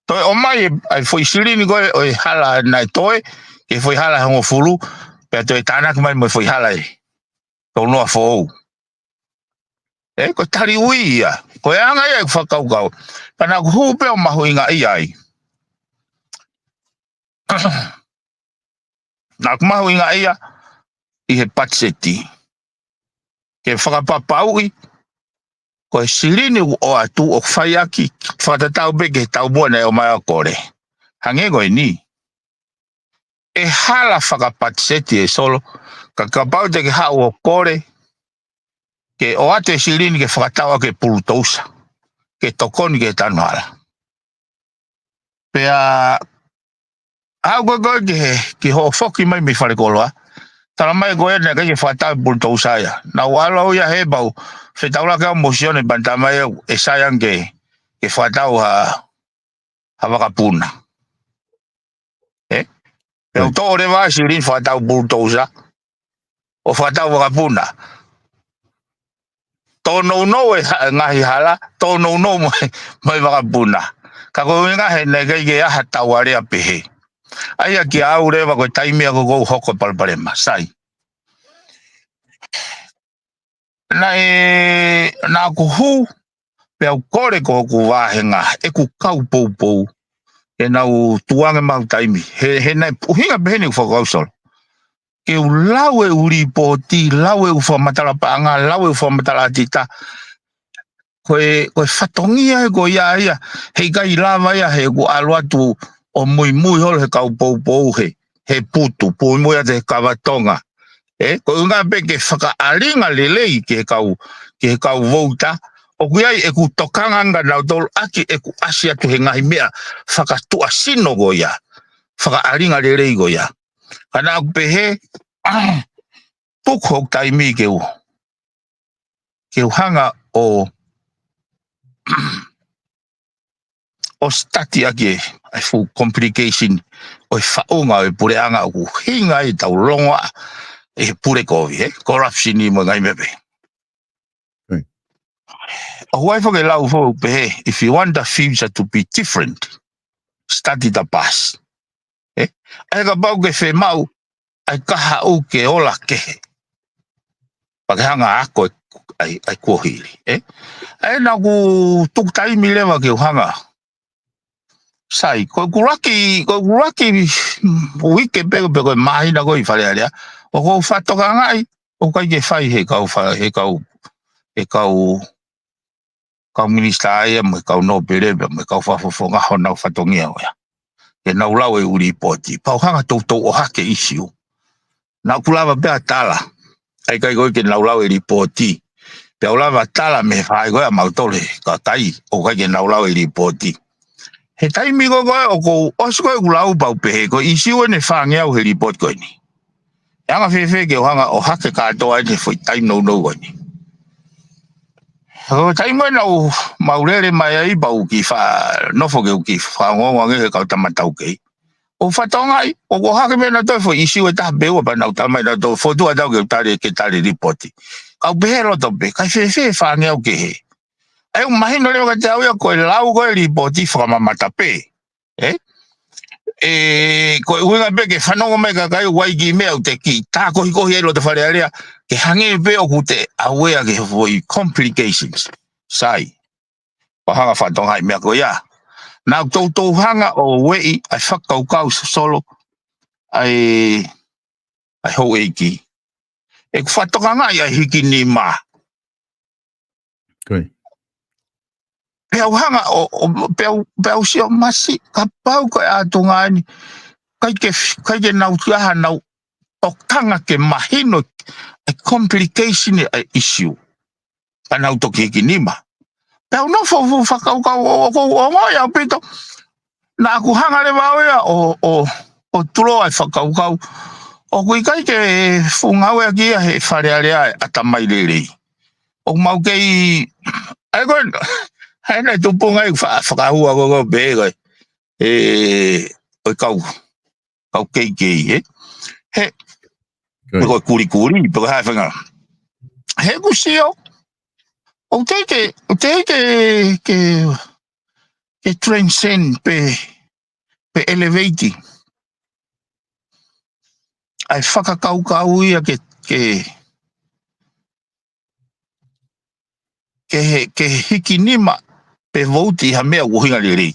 toe ʻomai e, ʻa e foʻi silini ko ē, ʻo e hala naʻe toe, ki he foʻi hala ʻe hongofulu, pea toe tānaki mai mo e foʻi hala ʻe tolunoa foʻou. Ē, ko e taliui ia. Ko e anga ia ʻeku fakakaukau. Pea naʻa ku hū pē ʻo mahuʻingaʻia ai. Naʻa ku mahuʻingaʻia ʻi he patiseti. Ke fakapapauʻi, ko e silini ʻoku ʻoatu ʻoku fai ʻaki, fakatatau pē ki he taumuʻa naʻe ʻomai ʻo kole. Hangē ko eni. ʻE hala fakapatiseti ʻe Solo, ka kapau te ke haʻu ʻo kole, ke ʻoatu e silini ke fakatau ʻaki e pulutousa, ke tokoni ki he tanu hala. Pea, ʻalu ko ē ko ē ki he, ki hoʻo foki mai mei falekoloa. Tala mai ko ē naʻe ʻikai ke fakatau e pulutousa ia. Naʻá ku ʻalu au ia he pau, fetaulaki au mo Sione pea ne tala mai ʻe Saiane ke, ke fakatau ha, ha vakapuna. Ē? Pea u toʻo leva ʻa Silini fakatau pulutousa. ʻO fakatau vakapuna. Tōnounou e ha-, ngaahi hala, tōnounou mo e, mo e vakapuna. Ka ko e ʻuhinga he naʻe ʻikai ke ʻi ai ha tau alea pehē. ʻA ia kia au leva ko e taimi ia ko ē ʻoku ou hoko e palopalema. Sai. Naʻe, naʻá ku hū, pea u kole ko hoku vāhenga, ʻeku kau poupou. Ke nau tukuange maʻu taimi. He, he naʻe ʻuhinga pehē ni ʻeku fakakaukau Solo. Ke u lau ʻeku lipooti, lau ʻeku fakamatala paʻanga, lau ʻeku fakamatala ʻatita. Ko e, ko e fatongia ē ko ia ia, heʻikai lava ia he ʻoku ʻalu atu ʻo muimui holo he kau poupou he, he putu, muimui atu he kava Tonga. Ē, ko e ʻuhinga pē ke fakaʻalinga lelei ki he kau, ki he kau vouta, ʻoku ʻi ai ʻeku tokanga ange kia nautolu ʻaki ʻeku ʻasi atu he ngaahi meʻa fakatuʻasino ko ia, fakaʻalinga lelei ko ia. Ka naʻá ku pehē, tuku hoku taimi ke u, ke u hanga ʻo, ʻo study ʻaki e, e full complication ʻo e faʻunga ʻo e puleʻanga ʻoku ʻuhinga ai ʻetau longoaʻa ʻi he pule kovi, ē? Corruption mo e ngaahi meʻa pehē. Right. ʻOku ʻi ai foki e lau foʻou pehē, if you want the future to be different, study the past. Ē? ʻA ia kapau ʻoku ke fiemaʻu ʻa e kahaʻu ke ola kehe, pea ke hanga ʻo ako e, ʻa e, ʻa e kuohili, ē? ʻA ia naʻá ku tuku taimi leva ke u hanga. Sai, ko ʻeku ʻuluaki, ko ʻeku ʻuluaki, mm, uike pe, pe ko e māhina ko ē ʻi Fale Alea, ʻoku ou fakatokangaʻi, ʻoku ʻikai ke fai he kau fa-, he kau, he kau kau minisitā ia mo e kau nōpele pea mo e kau fakafofonga honau fatongia ʻo ia. Ke nau lau ʻeku lipooti. Pea u hanga toutou ʻohake e ʻīsiu. Naʻá ku lava pē ʻo tala. ʻIkai ko ē ke nau lau e lipooti. Pea u lava ʻo tala mei he faʻahi ko ē ʻa mautolu he kakai ʻoku ʻikai ke nau lau e lipooti. He taimi ko ē ko ē ʻoku ou ʻosi ko ē ʻeku lau pea u pehē ko e ʻīsiu eni ʻe fāngeau he lipooti ko eni. ʻE anga fēfē ke u hanga ʻo ʻohake kātoa ʻi he foʻi taimi nounou ko eni. Ko e taimi ko ē naʻá ku maʻu lele mai ai pea u kiʻi faʻa nofo ke u kiʻi fakaongoongo ange ki he kau tama taukei. ʻOku ou fakatokangaʻi, ʻoku ʻohake pē nautolu e foʻi ʻīsiu ʻe taha pe ua pea nau tala mai nautolu fotu ʻa tau ke u tali, ke tali lipooti. Ka u pehē loto pē, ʻikai fēfē e fāngeau kehe. ʻA ia ʻoku mahino leva kiate au ia ko e lau ko ē lipooti fakamamata pē. Ē? Ē, ko e ʻuhinga pē ke fanongo mai e kakai ʻoku ʻi ai e kiʻi meʻa ʻoku te kiʻi tākohikohi ai loto Fale Alea, ke hangē pē ʻoku te aware ki he foʻi complications. Sai. Pea u hanga ʻo fakatokangaʻi e meʻa ko ia. Naʻá ku toutou hanga ʻo ueʻi ʻa e fakakaukau Solo, ʻa e, ʻa e houʻeiki. ʻEku fakatokangaʻi ʻa e hikinima. Ko ia. Pea u hanga ʻo, ʻo, pea u, pea u sio masi, kapau ko e ʻātunga eni, ʻikai ke, ʻikai ke nau ʻi ai haʻanau tokanga ke mahino e complication ʻa e ʻīsiu. Ka nau toki hikinima. Pea u nofo ʻo fakakaukau ʻo, ʻoku ou ongoʻi ʻaupito. Naʻá ku hanga leva au ia ʻo, ʻo, ʻo tuloa e fakakaukau. ʻOku ʻikai ke fuʻu ngāueʻaki ia he Fale Alea e ʻatamai lelei. ʻOku mau kei, ʻa ia ko ē, ʻa ia naʻe tupunga ai e fa-, fakahua ko ē ko ē pē ko ē. Ē, ʻo e kau, kau keikei, ē? He, Ko ia. pe ko e kulikuli, pe ko e hā e faʻahinga. He ʻoku ou sio, ʻoku teʻeki, ʻoku teʻeki ke, ke, ke transcend pe, pe elevate ʻa e fakakaukau ia ke, ke, ke he, ke hikinima pe vouti ha meʻa ʻoku ʻuhinga lelei.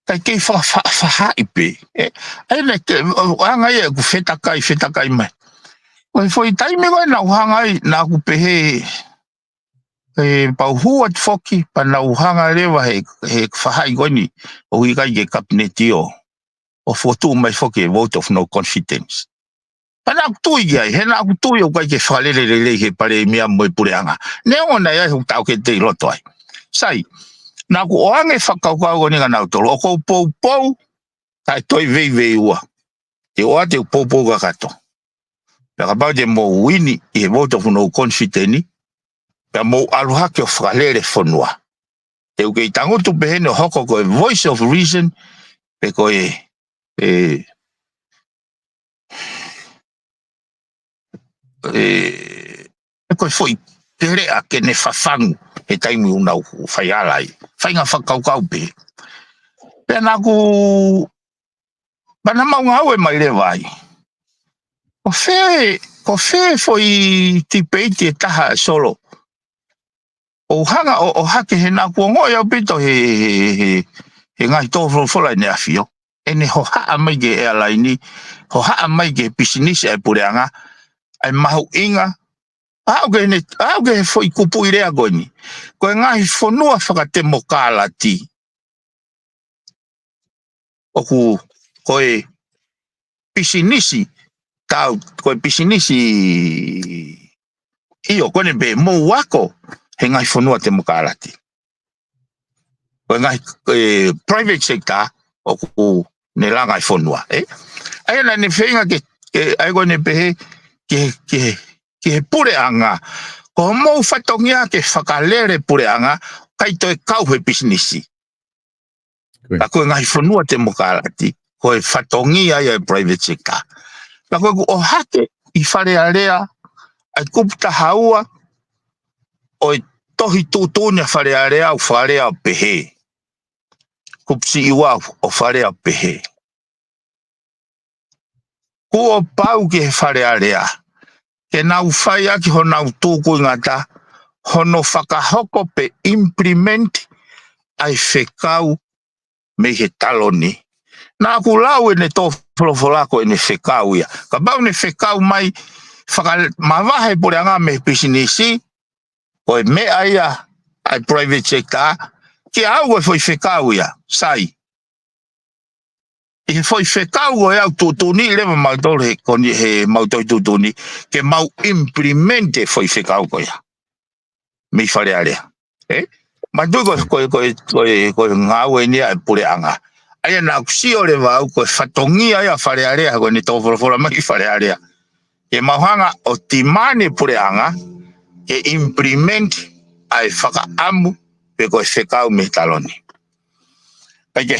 Kae kei fa-, fa-, fahaʻi pē. Ē, ʻa ia naʻe ke, ʻo, ʻanga ia ʻeku fetakai, fetakai mai. Ko e foʻi taimi ko ē naʻá ku hanga ai, naʻá ku pehē, ē, pea u hū atu foki, pea nau hanga leva he, he fahaʻi ko eni, ʻoku ʻikai ke kapineti ʻo, ʻo fotu mai foki e vote of no confidence. Pea naʻá ku tui ki ai, he naʻá ku tui ʻoku ʻikai ke fakalele lelei he palēmia mo e puleʻanga. Neongo naʻe ʻi ai hoku taʻokete ʻi loto ai. Sai, Naʻa ku ʻoange fakakaukau ko eni kia nautolu, ʻoku ou poupou, taʻe toe veiveiua. Te u ʻoatu ʻeku poupou kakato. Pea kapau te mou uini ʻi he vote ʻoku mou confident, pea mou ʻalu hake ʻo fakalele fonua. Te u kei tangutu pē heni ʻo hoko ko e voice of reason, pe ko e, e, e, e ko e foʻi teleʻa ke ne fafangu he taimi ʻoku nau faihala ai. Faʻahinga fakakaukau pē. Pea naʻa ku, pea naʻa mau ngāue mai leva ai. Ko fē, ko fē foʻi tipeiti ʻe taha ʻe Solo. ʻO hanga ʻo, ʻohake he naʻa ku ongoʻi ʻaupito he, he, he, he ngaahi tō folofola ʻEne ʻAfio. ʻEne hohaʻa mai ki he airline, hohaʻa mai ki he pisinisi ʻa e puleʻanga, ʻa e mahuʻinga, aʻu ki he, aʻu ki he foʻi kupuʻi lea ko eni. Ko e ngaahi fonua fakatemokalati. ʻOku, ko e pisinisi, tau, ko e pisinisi, ʻio, ko eni pē mou ako he ngaahi fonua temokalati. Ko e ngaahi, e, private sector, ʻoku ne langa e fonua, ē? ʻA ia naʻa ne feinga ke, ke, ʻa ia ko eni pē he, ke, ke, ke he puleʻanga. Ko hoʻomou fatongia ke fakalele puleʻanga, ʻikai toe kau he pisinisi. Ka ko e ngaahi fonua temokalati, ko e fatongia ia e private sector. Ka ko ʻeku ʻohake ʻi Fale Alea, ʻa e kupu taha ua ʻo e tohi tuʻutuʻuni ʻa Fale Alea ʻoku fakalea ʻo pehē. Kupu siʻi ua ʻo fakalea ʻo pehē. Kuo pau ki he Fale Alea ke nau fai ʻaki honau tūkuingata, hono fakahoko pe implement ʻa e fekau mei he taloni. Naʻa ku lau ʻene tō folofola ko ʻene fekau ia. Kapau ne fekau mai fakamavahe puleʻanga mei he pisinisi, ko e meʻa ia ʻa e private sector, ke ʻalu ko e foʻi fekau ia, sai. ʻI he foʻi fekau ko ia ʻoku tuʻutuʻuni leva mautolu he, ko eni he mau tohi tuʻutuʻuni, ke mau implement e foʻi fekau ko ia. Mei Fale Alea. Ē? Manatuʻi ko, ko, ko, ko, ko e ngāue eni ʻa e puleʻanga. ʻA ia naʻa ku sio leva au ko e fatongia ia Fale Alea, ko ʻene tō folofola mai ki Fale Alea. Ke mau hanga ʻo timani puleʻanga, ke implement ʻa e fakaʻamu pe ko e fekau mei he taloni. Pea ke,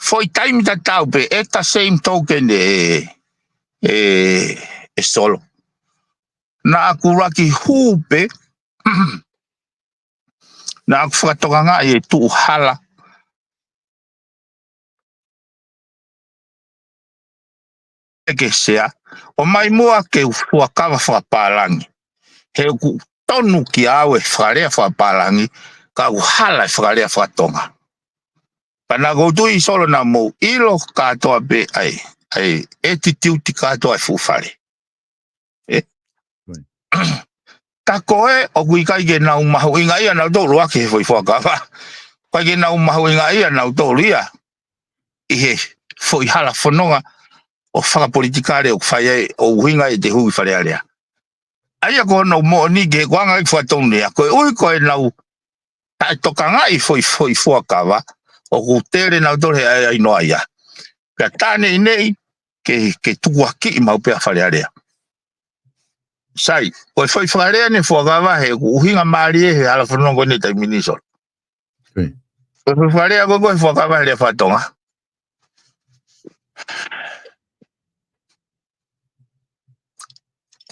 foʻi taimi tatau pē, at the same token ē, ē, ē Solo. Naʻa ku laki hū pē, naʻa ku fakatokangaʻi e tuʻu hala. ʻEke Sea, ʻomai muʻa ke u fuakava fakapālangi. He ʻoku tonu kiate au e fakalea fakapālangi, ka ʻoku hala e fakalea fakatonga. Pea naʻa ku tui Solo naʻa mou ʻilo kātoa pē ʻa e, ʻa e attitude kātoa e fuʻu fale. Ē? Right. Ka ko ē, ʻoku ʻikai ke nau mahuʻingaʻia nautolu ia ki he foʻi fuakava. ʻIkai ke nau mahuʻingaʻia nautolu ia ʻi he foʻi hala fononga ʻo fakapolitikale ʻoku fai ai ʻo ʻuhinga ʻi he hū ki Fale Alea. ʻA ia ko hono moʻoni ke ko anga ʻeku fakatonu ia, koeʻuhi ko ʻenau taʻetokangaʻi foʻi, foʻi fuakava, ʻoku tele nautolu he ʻai, ʻai noa ia. Pea tā neʻineʻi, ke, ke tukuakiʻi maʻu pē ʻa Fale Alea. Sai, ko e foʻi fakalea ʻene fuakava he ʻoku ʻuhinga mālie he hala fononga ko eni taimi ni Solo. Ko e foʻi fakalea ko ē ko e fuakava he lea fakatonga.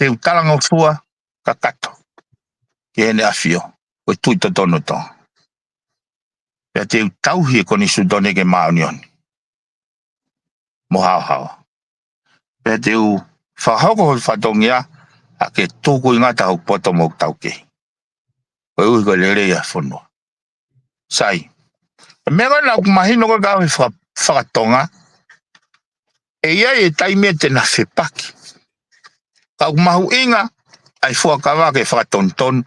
Te u talangofua kakato ki heʻene ʻafio, ko e Tuʻi Totonu ʻo Tonga. Pea te u tauhi e konisitūtone ke māʻoniʻoni mo haohaoa. Pea te u fakahoko hoku fatongia ʻa ke tūkuingata hoku poto mo hoku taukei. Koeʻuhi ko e lelei ʻa e fonua. Sai. Meʻa ko ē naʻa ku mahino ko ē ka au he faka-, fakatonga, ʻe ʻi ai e taimi te na fepaki. Ka ʻoku mahuʻinga ʻa e fuakava ke fakatonutonu.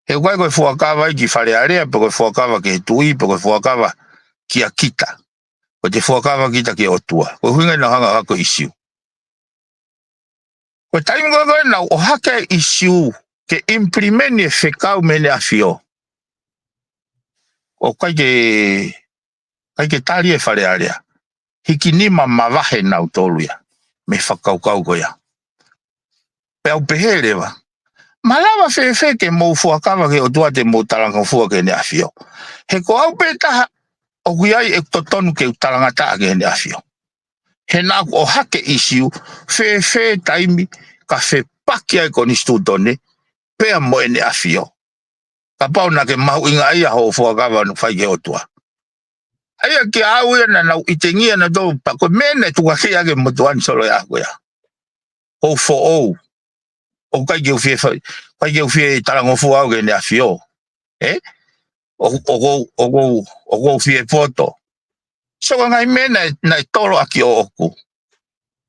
He ʻoku ʻikai ko e fuakava ia ki Fale Alea, pe ko e fuakava ki he tuʻi, pe ko e fuakava kia kita. Ko e fuakava kita ki he ʻOtua. Ko e ʻuhinga ia naʻa ku hanga ʻo hako e ʻīsiu. Ko e taimi ko ē naʻa ku ʻohake e ʻīsiu ke implement e fekau mei heʻene ʻafio. ʻOku ʻikai ke, ʻikai ke tali e Fale Alea. Hiki nima mavahe nautolu ia mei he fakakaukau ko ia. Pea u pehē leva, malava fēfē ke mou fuakava ki he ʻOtua te mou talangofua ki heʻene ʻafio? He ko au pē taha ʻoku ʻi ai ʻeku totonu ke u talangataʻa ki heʻene ʻafio. He naʻa ku ʻohake ʻisiū fēfē taimi ka fepaki ai konisitūtone pea mo ʻene ʻafio. Kapau naʻa ke mahuʻingaʻia hoʻo fuakava ʻoku fai ki he ʻOtua. ʻA ia kia au ia naʻa nau ʻitengia nautolu pea ko e meʻa naʻe tukuakiʻi ʻaki e motuʻa ni Solo ia ko ia. Ko e foʻou. ʻOku ʻikai ke u fie fai, ʻikai ke u fie talangofua au ki heʻene ʻafio. Ē? ʻO, ʻoku ou, ʻoku ou, ʻoku ou fie poto. So ko e ngaahi meʻa naʻe, naʻe tolo ʻaki ʻoʻoku.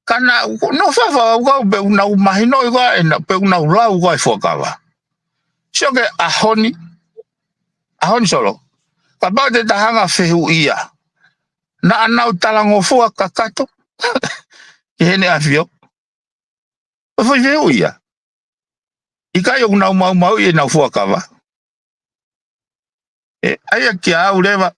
Ka naʻa, no fafa au kau pe u nau mahinoʻi koā, ʻe na, pe u nau lau koā e fuakava. Sio ki he ʻaho ni, ʻaho ni Solo. Kapau te ta hanga fehuʻia. Naʻa nau talangofua kakato ki heʻene ʻafio. Ko e foʻi fehuʻi ia. ʻIkai ʻoku nau maumauʻi ʻenau fuakava. Ē, ʻa ia kia au leva.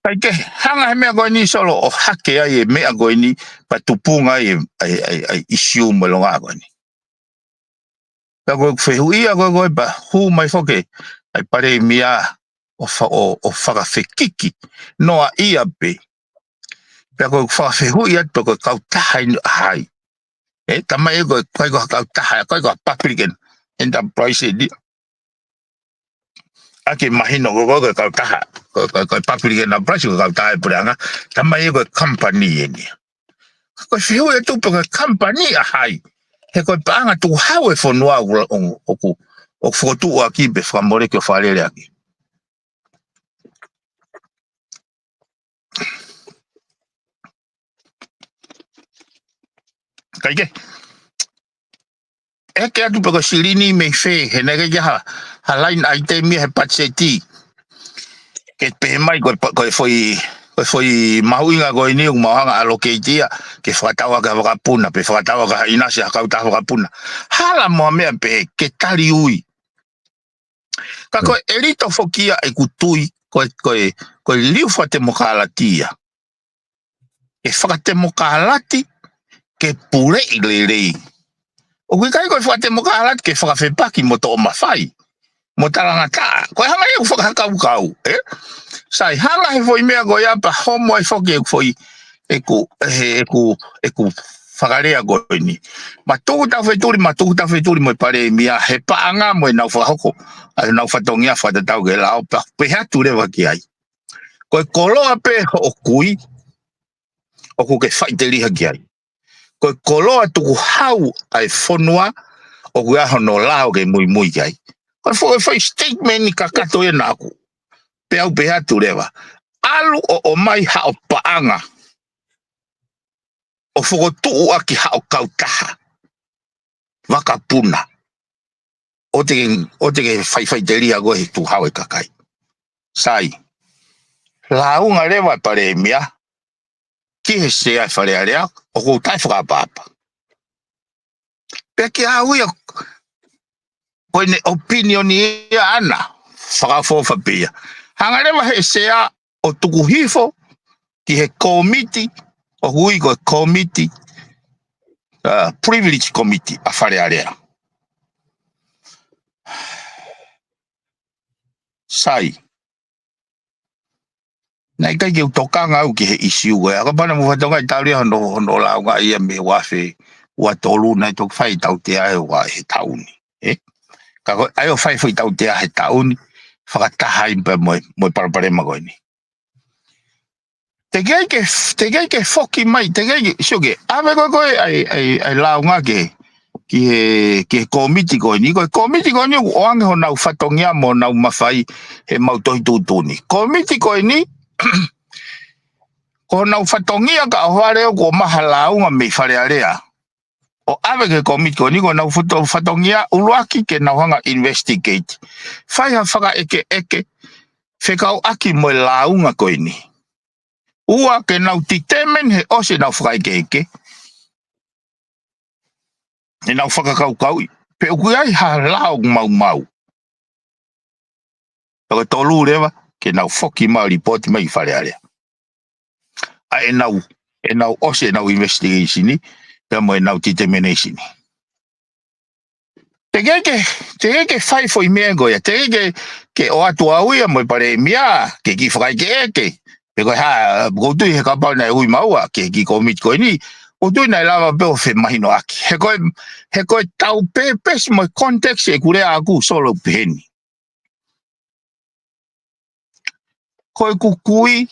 ʻIkai ke hanga he meʻa ko eni Solo ʻo ʻohake ai e meʻa ko eni, pea tupunga ai e, ʻa e, ʻa e, ʻa e ʻisiū mo e longaʻa ko eni. Pea ko e fehuʻia ko ē ko ē pea hū mai foki ʻa e Palēmia ʻo fa-, ʻo, ʻo fakafekiki noaʻia pē. Pea ko e fakafehuʻi atu ko e kautaha eni ʻa hai. Ē, tamai ko e, ko e, ko e kautaha, ko e, ko e public en-, enterprise eni. ʻA ke mahino ko e, ko e, ko e kautaha, ko e, ko e, ko e public enterprise, ko e kautaha e puleʻanga, tamai ko e company eni. Ko e fehuʻi atu pe ko e company ʻa hai. He ko e paʻanga tukuhau e fonua ʻoku, ʻoku, ʻoku fokotuʻu ʻaki pe fakamoleki ʻo fakalele ʻaki. ʻIkai ke. ʻEke atu pe ko e silini mei fē, he naʻe ʻikai ke ha, ha line item ia he patiseti. Ke pehē mai ko e pa-, ko e foʻi, ko e foʻi mahuʻinga ko eni ʻoku mau hanga allocate ia, ke fakatau ʻaki ha vakapuna, pe fakatau ʻaki ha ʻinasi ha kautaha vakapuna. Hala mo ha meʻa pehē, ke tali ui. Ka ko e ʻelito foki ia ʻeku tui, ko e, ko e, ko e liu fakatemokalati ia. Ke fakatemokalati, ke puleʻi lelei. ʻOku ʻikai ko e fakatemokalati, ke fakafepaki mo toʻo mafai. Mo talangataʻa. Ko e hanga ia ʻeku fakakaukau, ē? Sai, hanga he foʻi meʻa ko ia pea homo ai foki ʻeku foʻi, ʻeku, he, ʻeku, ʻeku fakalea ko eni. Matuku tau fetuli, matuku tau fetuli mo e Palēmia, he paʻanga mo ʻenau fakahoko, ʻa ʻenau fatongia fakatatau ki he lao, pea, pehē atu leva ki ai. Ko e koloa pē hoʻo kui, ʻoku ke faʻiteliha ki ai. Ko e koloa tukuhau ʻa e fonua, ʻoku ʻi ai hono lao ke muimui ki ai. Ko e fo-, foʻi statement ni kakato ia naʻa ku. Pea u pehē atu leva. ʻAlu ʻo ʻomai haʻo paʻanga. ʻO fokotuʻu ʻaki haʻo kautaha. Vakapuna. ʻOua te ke, ʻoua te ke faifaitelia koe he tukuhau e kakai. Sai. Lāunga leva e Palēmia. Ki he Sea e Fale Alea, ʻoku ou taʻefakaʻapaʻapa. Pea kia au ia, ko ʻene opinion ia ʻana, fakaʻofoʻofa pē ia. Hanga leva he Sea ʻo tuku hifo ki he kōmiti, ʻoku ui ko e kōmiti, uh, privilege committee ʻa Fale Alea. Sai. Naʻe ʻikai ke u tokanga au ki he ʻisiū ko ē. Ka pehē naʻa mou fakatokangaʻi talu ia hono, hono lāunga ia mei he ua afe ua tolu naʻe toki fai tautea he ua he taʻu ni. Ē? Ka ko e ʻai ʻo fai foʻi tautea he taʻu ni, fakataha ai pē mo e, mo e palopalema ko eni. Teʻeki ai ke, teʻeki ai ke foki mai, teʻeki ai ke, sio ke, ʻave ko ē ko ē ʻa e, ʻa e, ʻa e lāunga ke, ki he, ki he kōmiti ko eni, ko e kōmiti ko eni ʻoku ʻoange honau fatongia mo honau mafai he mau tohi tuʻutuʻuni. Kōmiti ko eni, ko honau fatongia ka ʻohovale ʻoku ʻomai ha lāunga mei Fale Alea. ʻO ʻave ki he kōmiti ko eni ko honau fato-, fatongia ʻuluaki ke nau hanga investigate. Fai ha fakaʻekeʻeke, fekauʻaki mo e lāunga ko eni. Ua ke nau determine he ʻosi ʻenau fakaʻekeʻeke. ʻEnau fakakaukauʻi. Pe ʻoku ʻi ai ha lao maumau. Pea ko e tolu leva, ke nau foki mai ʻo lipooti mai ki Fale Alea ʻa ʻenau, ʻenau ʻosi ʻenau investigation, pea mo ʻenau determination. Teʻeki ke, teʻeki ke fai foʻi meʻa ko ia, teʻeki ke, ke ʻoatu au ia mo e palēmia, ke kiʻi fakaʻekeʻeke. Pe ko e hā, ʻoku ou tui he kapau naʻe ui maua ki he kiʻi kōmiti ko eni, ʻoku ou tui naʻe lava pē ʻo femahinoʻaki. He ko e, he ko e tau pēpesi mo e context ʻeku lea ʻaʻaku Solo peheni. Ko ʻeku kui,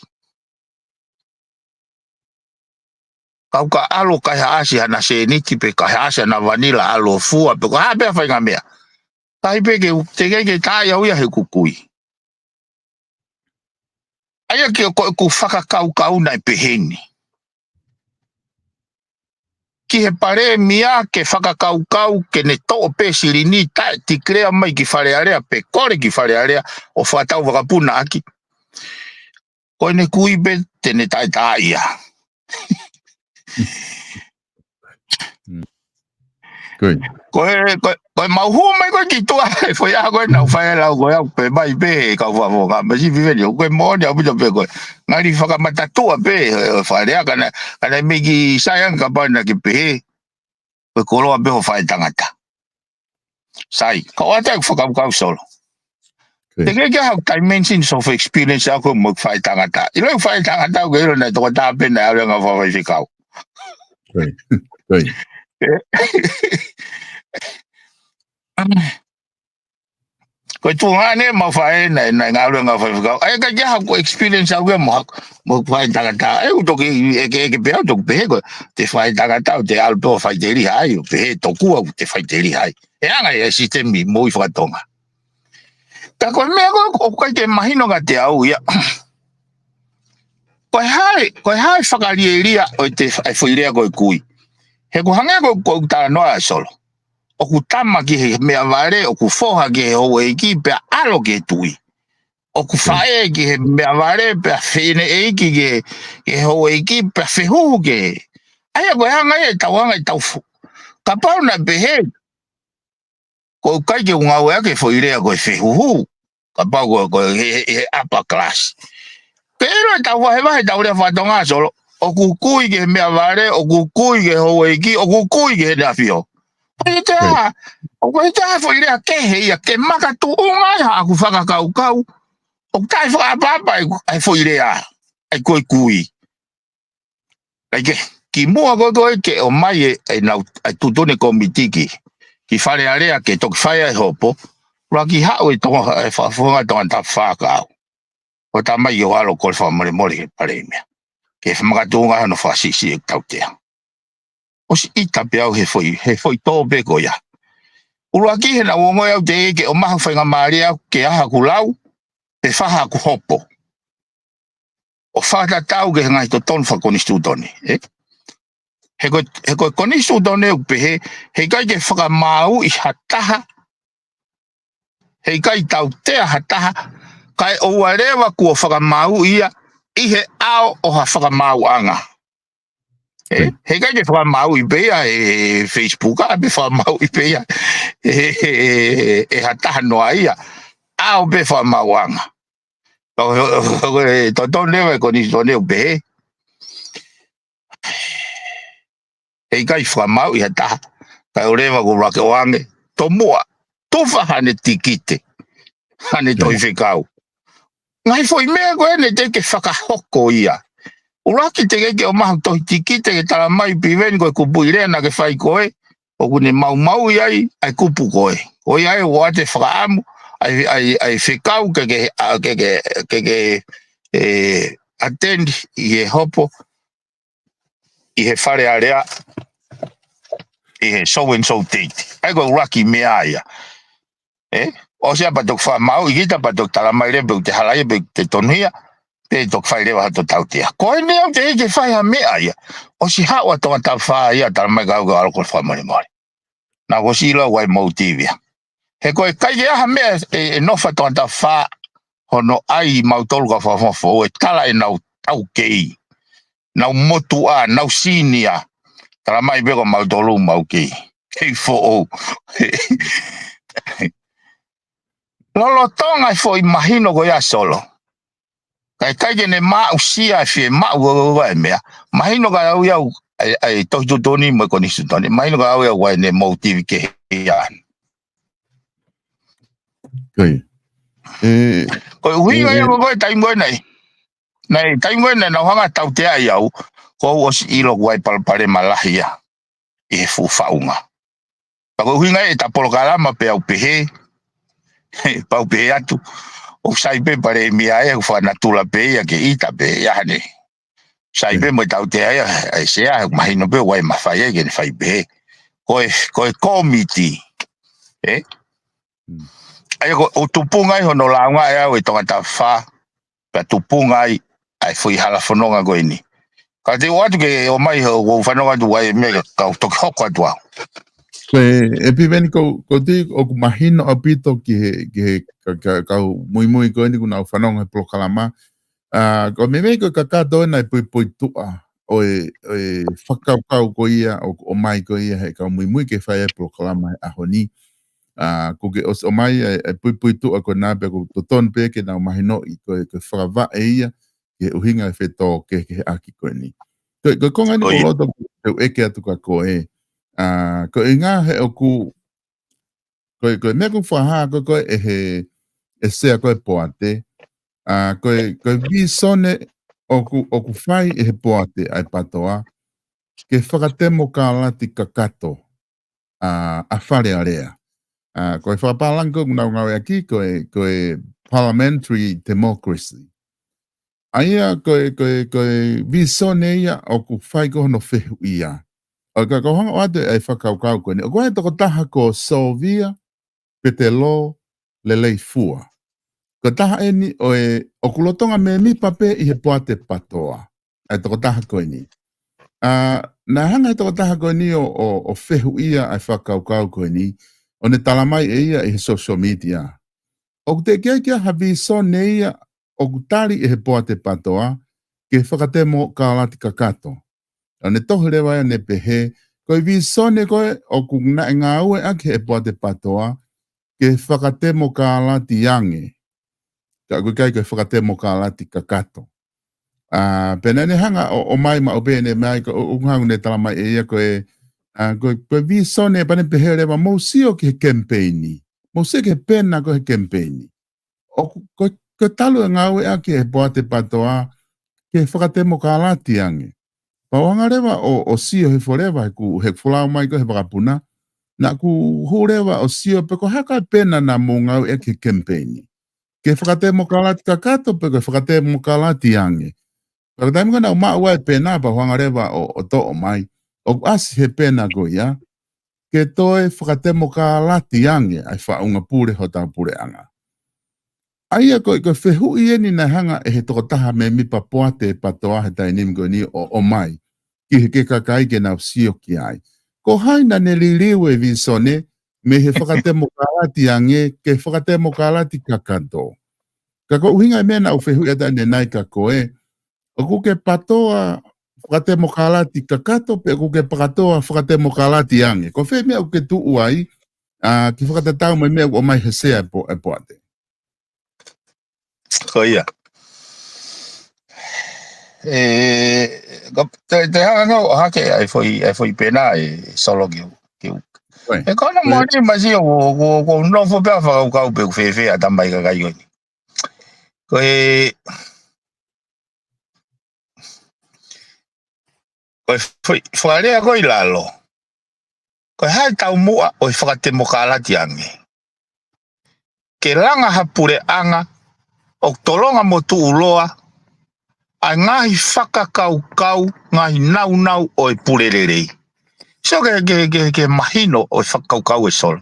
kau ka ʻalu ʻo kaihaʻasi hana sēniti pe kaihaʻasi hana vanila, ʻalu ʻo fua, pe ko e hā pē ha faʻahinga meʻa. Tahi pē ke u-, teʻeki ke taaʻi au ia he ʻeku kui. ʻA ia ke ko ʻeku fakakaukau naʻe peheni. Ki he palēmia ke fakakaukau ke ne toʻo pē silini taʻe declare mai ki Fale Alea pe kole ki Fale Alea ʻo fakatau vakapunaʻaki. Ko ʻene kui pē te ne taʻetaʻaʻia. Ko e, ko e, ko e mau hū mai ko e ki tuʻa, he foʻi ʻaho ko ē naʻa ku fai lau ko ē au pē mai pē, kau fakafofonga, masiʻi Piveni, ko e moʻoni ʻaupito pē ko e. Ngali fakamatatua pē, ʻe, Fale Alea, ka naʻe, ka naʻe miki sai ange kapau naʻa ke pehē, ko e koloa pē hoʻo faʻētangata. Sai, ka ʻoatu ʻeku fakakaukau Solo. Teʻeki ke ʻi ai haku dimensions of experience ʻaʻaku mo e faʻētangata. ʻIlo e faʻētangata ʻoku ke ʻilo naʻe tokotaha pē naʻe ʻalu ange ʻo fakafaifekau. Ko e tuʻunga ʻeni ʻemau faʻē naʻe, naʻe ngāue ange ʻo fakafaifekau. ʻA ia ka ʻi ai haku experience ʻaʻaku ia mo haku, mo e faʻētangata. ʻE u toki, ʻe ke, ʻe ke pehē au toki pehē ko e, te faʻētangata ʻoku te ʻalu pē ʻo faʻiteliha ai, ʻo pehē tokua ʻoku te faʻiteliha ai. ʻE anga ia e sisitemi moʻui fakatonga. Ka ko e meʻa ko ē, ʻoku ʻikai ke mahino kiate au ia. Ko e hā e, ko e hā e fakalielia ʻo e te, e foʻi lea ko e kui. He ʻoku hangē ko, ko ʻeku talanoa ʻa Solo. ʻOku tama ki he meʻavale, ʻoku foha ki he houʻeiki, pea ʻalo ki he tuʻi. ʻOku faʻē ki he meʻavale, pea fineʻeiki ki he, ki he houʻeiki, pea fehuhu ki he. ʻA ia ko e anga ia ʻetau anga ʻetau fo-. Kapau naʻe pehē, ʻoku ʻikai ke u ngāueʻaki e foʻi lea ko e fehuhu. Kapau ko, ko e, he, he, he upper class. Ke ʻilo ʻetau vahevahe ʻetau lea fakatonga Solo. ʻOku kui ki he meʻavale, ʻoku kui ki he houʻeiki, ʻoku kui ki he ʻEne ʻAfio. ʻOku ʻikai te ha, ʻoku ʻikai te ha foʻi lea kehe ia, ke makatuʻunga ai haʻaku fakakaukau. ʻOku taʻefakaʻapaʻapa e, e foʻi lea, ʻa e ko e kui. Kae kehe, kimuʻa ko ē ko ē ke ʻomai e, e nau, e tuʻutuʻuni kōmiti ki, ki Fale Alea ke toki fai ai e hopo, ʻuluaki haʻu e Tonga, e fakafofonga Tongatapu Fā ka au. ʻO talamai ke u ʻalu ʻo kole fakamolemole ki he palēmia. Ke makatuʻunga ai hono fakasiʻisiʻi ʻeku tautea. ʻOsi ʻita pē au he foʻi, he foʻi tō pē ko ia. ʻUluaki he naʻa ku ongoʻi au teʻeki ke ʻomai ha faingamālie au ke ʻai haku lau, pe fai haku hopo. ʻO fakatatau ki he ngaahi totonu fakakonisitūtone, ē? He ko, he ko e konisitūtone ʻoku pehē, heʻikai ke fakamāuʻi ha taha, heʻikai tautea ha taha, kae ʻoua leva kuo fakamāuʻi ia ʻi he ʻao ʻo ha fakamaauʻanga. Ē, heʻikai ke fakamāuʻi pē ia ʻe Facebook, ʻa pe fakamāuʻi pē ia ʻe, ʻe, ʻe, ʻe ha taha noa ia. ʻAo pē fakamaauʻanga. Ko, ko, ko, ko e totonu leva e konisitūtone ʻoku pehē. Heʻikai fakamāuʻi ha taha. Kae ʻoua leva kuo lake ʻoange. Tomuʻa. Tufa haʻane tikite. Haʻane tohi fekau. Ngaahi foʻi meʻa ko ē naʻe teʻeki ke fakahoko ia. ʻUluaki teʻeki ke ʻomai haku tohi tikite ke talamai Piveni ko e kupuʻi lea naʻa ke fai ko ē. ʻOku ne maumauʻi ai, ʻa e kupu ko ē. Ko ia ē ʻoku ou fakaʻamu, ʻa e, ʻa e, ʻa e fekau ke ke, ʻa, ke ke, ke ke, ē, attend ʻi he hopo, ʻi he Fale Alea, ʻi he so and so date. ʻA ia ko e ʻuluaki meʻa ia. Ē? ʻOsi ia pea toki fakamāuʻi kita pea toki talamai leva pe ʻoku te halaia pe ʻoku te tonuhia, pe toki fai leva hato tautea. Ko eni au teʻeki ke fai ha meʻa ia. ʻOsi haʻu ʻa Tongatapu Fā ia talamai ka u ke ʻalu ʻo kole fakamolemole. Naʻa ku ʻosi ʻilo ʻa e motive ia. He ko e ʻikai ke ʻi ai ha meʻa ʻe, ʻe nofo ʻa Tongatapu Fā hono ʻai mautolu kau fakafofonga foʻou ʻe tala ʻenau taukei. Nau motuʻa, nau senior. Talamai pē ko mautolu mau kei, kei foʻou. Lolotonga e foʻi mahino ko ia Solo. Kae ʻikai ke ne maʻusia e fiemaʻu ʻo e meʻa. Mahino ka au ia au, ʻa e, ʻa e tohi tuʻutuʻuni mo e konisitūtone. Mahino ka au ia au ʻa e ne motive kehe ia. Ko ia. E, Ko e ʻuhinga e, ia e, ko e taimi ko ē nei. Nei, taimi ko ē nei, naʻa ku hanga tautea ai au, ko au ʻosi ʻilo ko e palopalema lahi ia ʻi he fuʻu faʻunga. Pea ko e ʻuhinga ia ʻeta polokalama pē au pehē, pau pehē atu, ʻoku sai pē palēmia ia, ʻoku fakanatula pē ia ke ʻita pē ia hane. Sai pē mo e tautea ia, ʻa e sea, ʻoku mahino pē ʻoku ʻi ai e mafai ai ke ne fai pehē. Ko e, ko e kōmiti. ʻE? ʻA ia ko, ʻoku tupunga ai hono lāunga ʻe au ʻe Tongatapu fā, pea tupunga ai ʻa e foʻi hala fononga ko eni. Ka te u ʻoatu ke ʻomai hoʻo fanongo atu ai meʻa ka u toki hoko atu au. Ko e, ʻe Piveni ko, ko te ʻoku mahino ʻaupito ki he, ki he ka, ka, kau muimui ko eni kuo nau fanongo he polokalama. ʻA, ko e meimei ko e kakato ena e puipuituʻa ʻo e, ʻo e fakakaukau ko ia, ʻoku ʻomai ko ia he kau muimui ke fai e polokalama he ʻaho ni. ʻA, kuo ke ʻosi ʻomai e, e puipuituʻa ko ena pea ʻoku totonu pē ke nau mahinoʻi ko e, ko e fakavaʻe ia, ki he ʻuhinga e fetōkehekeheʻaki ko eni. Ko e, ko e konga eni ʻoku ou loto ke u ʻeke atu kia koe. ʻA, ko e ʻuhinga he ʻoku, ko e, ko e meʻa ʻoku fakahā ko ē ʻe he, ʻe Sea ko e Poate. ʻA, ko e, ko e vīsone ʻoku, ʻoku fai ʻe he Poate ʻa e PATOA, ke fakatemokālati kakato ʻa, ʻa Fale Alea. ʻA, ko e fakapālangi ko ē ʻoku nau ngāueʻaki, ko e, ko e parliamentary democracy. ʻA ia, ko e, ko e, ko e vīsone ia ʻoku fai ko hono fehuʻia. ʻOku ou hanga ʻo ʻoatu ʻa e fakakaukau ko eni. ʻOku ʻi ai e tokotaha ko Sōvia Petelō Leleifua. Ko e taha eni ʻo e, ʻoku lolotonga mēmipa pē ʻi he Poate PATOA. ʻA e tokotaha ko eni. ʻA, naʻe hanga ʻe he tokotaha ko eni ʻo, ʻo, ʻo fehuʻia ʻa e fakakaukau ko eni, ʻo ne talamai ʻe ia ʻi he social media. ʻOku teʻeki ai ke ʻi ai ha vīsone ia ʻoku tali ʻe he Poate PATOA, ke fakatemokālati kakato. ʻO ne tohi leva ia ʻo ne pehē, ko e vīsone ko ē ʻoku naʻe ngāueʻaki ʻe he Poate PATOA, ke fakatemokālati ange. Ka ʻoku ʻikai ko e fakatemokālati kakato. ʻA, pea naʻa ne hanga ʻo, ʻomai maʻu pē ʻene meʻa ko, ʻo, ʻo hanga ʻo ne talamai ʻe ia ko e, ʻa, ko e, ko e vīsone pea ne pehē leva mou sio ki he kemipeini. Mou sio ki he pena ko ē he kemipeini. ʻOku, ko, ko e talu e ngāueʻaki ʻe he Poate PATOA, ke fakatemokālati ange. Pea u hanga leva ʻo, ʻo sio hifo leva, he ʻoku, he ʻoku folau mai ko ē he vakapuna. Naʻa ku hū leva ʻo sio pe ko e hā e pena naʻa mou ngāueʻaki he kemipeini. Ke fakatemokālati kakato pe ko e fakatemokālati ange. Pea ko e taimi ko ē naʻa ku maʻu ai e pena pea u hanga leva ʻo, ʻo toʻo mai. ʻOku ʻasi he pena ko ia, ke toe fakatemokālati ange ʻa e faʻunga pule hotau puleʻanga. ʻA ia ko e, ko e fehuʻi eni naʻe hanga ʻe he tokotaha mēmipa Poate PATOA he taimi ko eni ʻo, ʻomai ki he kakai ke nau sio ki ai. Ko hai naʻa ne liliu e vīsone mei he fakatemokālati ange ke fakatemokālati kakato. Ka ko e ʻuhinga e meʻa naʻa ku fehuʻi atu ʻanenai kia koe, ʻoku ke PATOA fakatemokālati kakato pe ʻoku ke PATOA fakatemokālati ange? Ko fē meʻa ʻoku ke tuʻu ai, ʻa, ke fakatatau mo e meʻa ʻoku ʻomai he Sea e Po-, e Poate? Ko ia. ʻE, ko, te, te hanga ʻo ʻohake ʻa e foʻi, ʻa e foʻi pena ʻe Solo ke u, ke u. Ko e. ʻE, ko hono moʻoni mai sio, ko, ko, ko u nofo pē ʻo fakakaukau pe ʻoku fēfē ʻa e tamaiki kakai ko eni. Ko e, ko e foʻi, fakalea ko ē ʻi lalo. Ko e hā e taumuʻa ʻo e fakatemokālati ange? Ke langa ha puleʻanga ʻoku tolonga mo tuʻuloa ʻa e ngaahi fakakaukau, ngaahi naunau ʻo e pule lelei. Sio ki he, ki he, ki he, ki he mahino ʻo e fakakaukau ʻe Solo.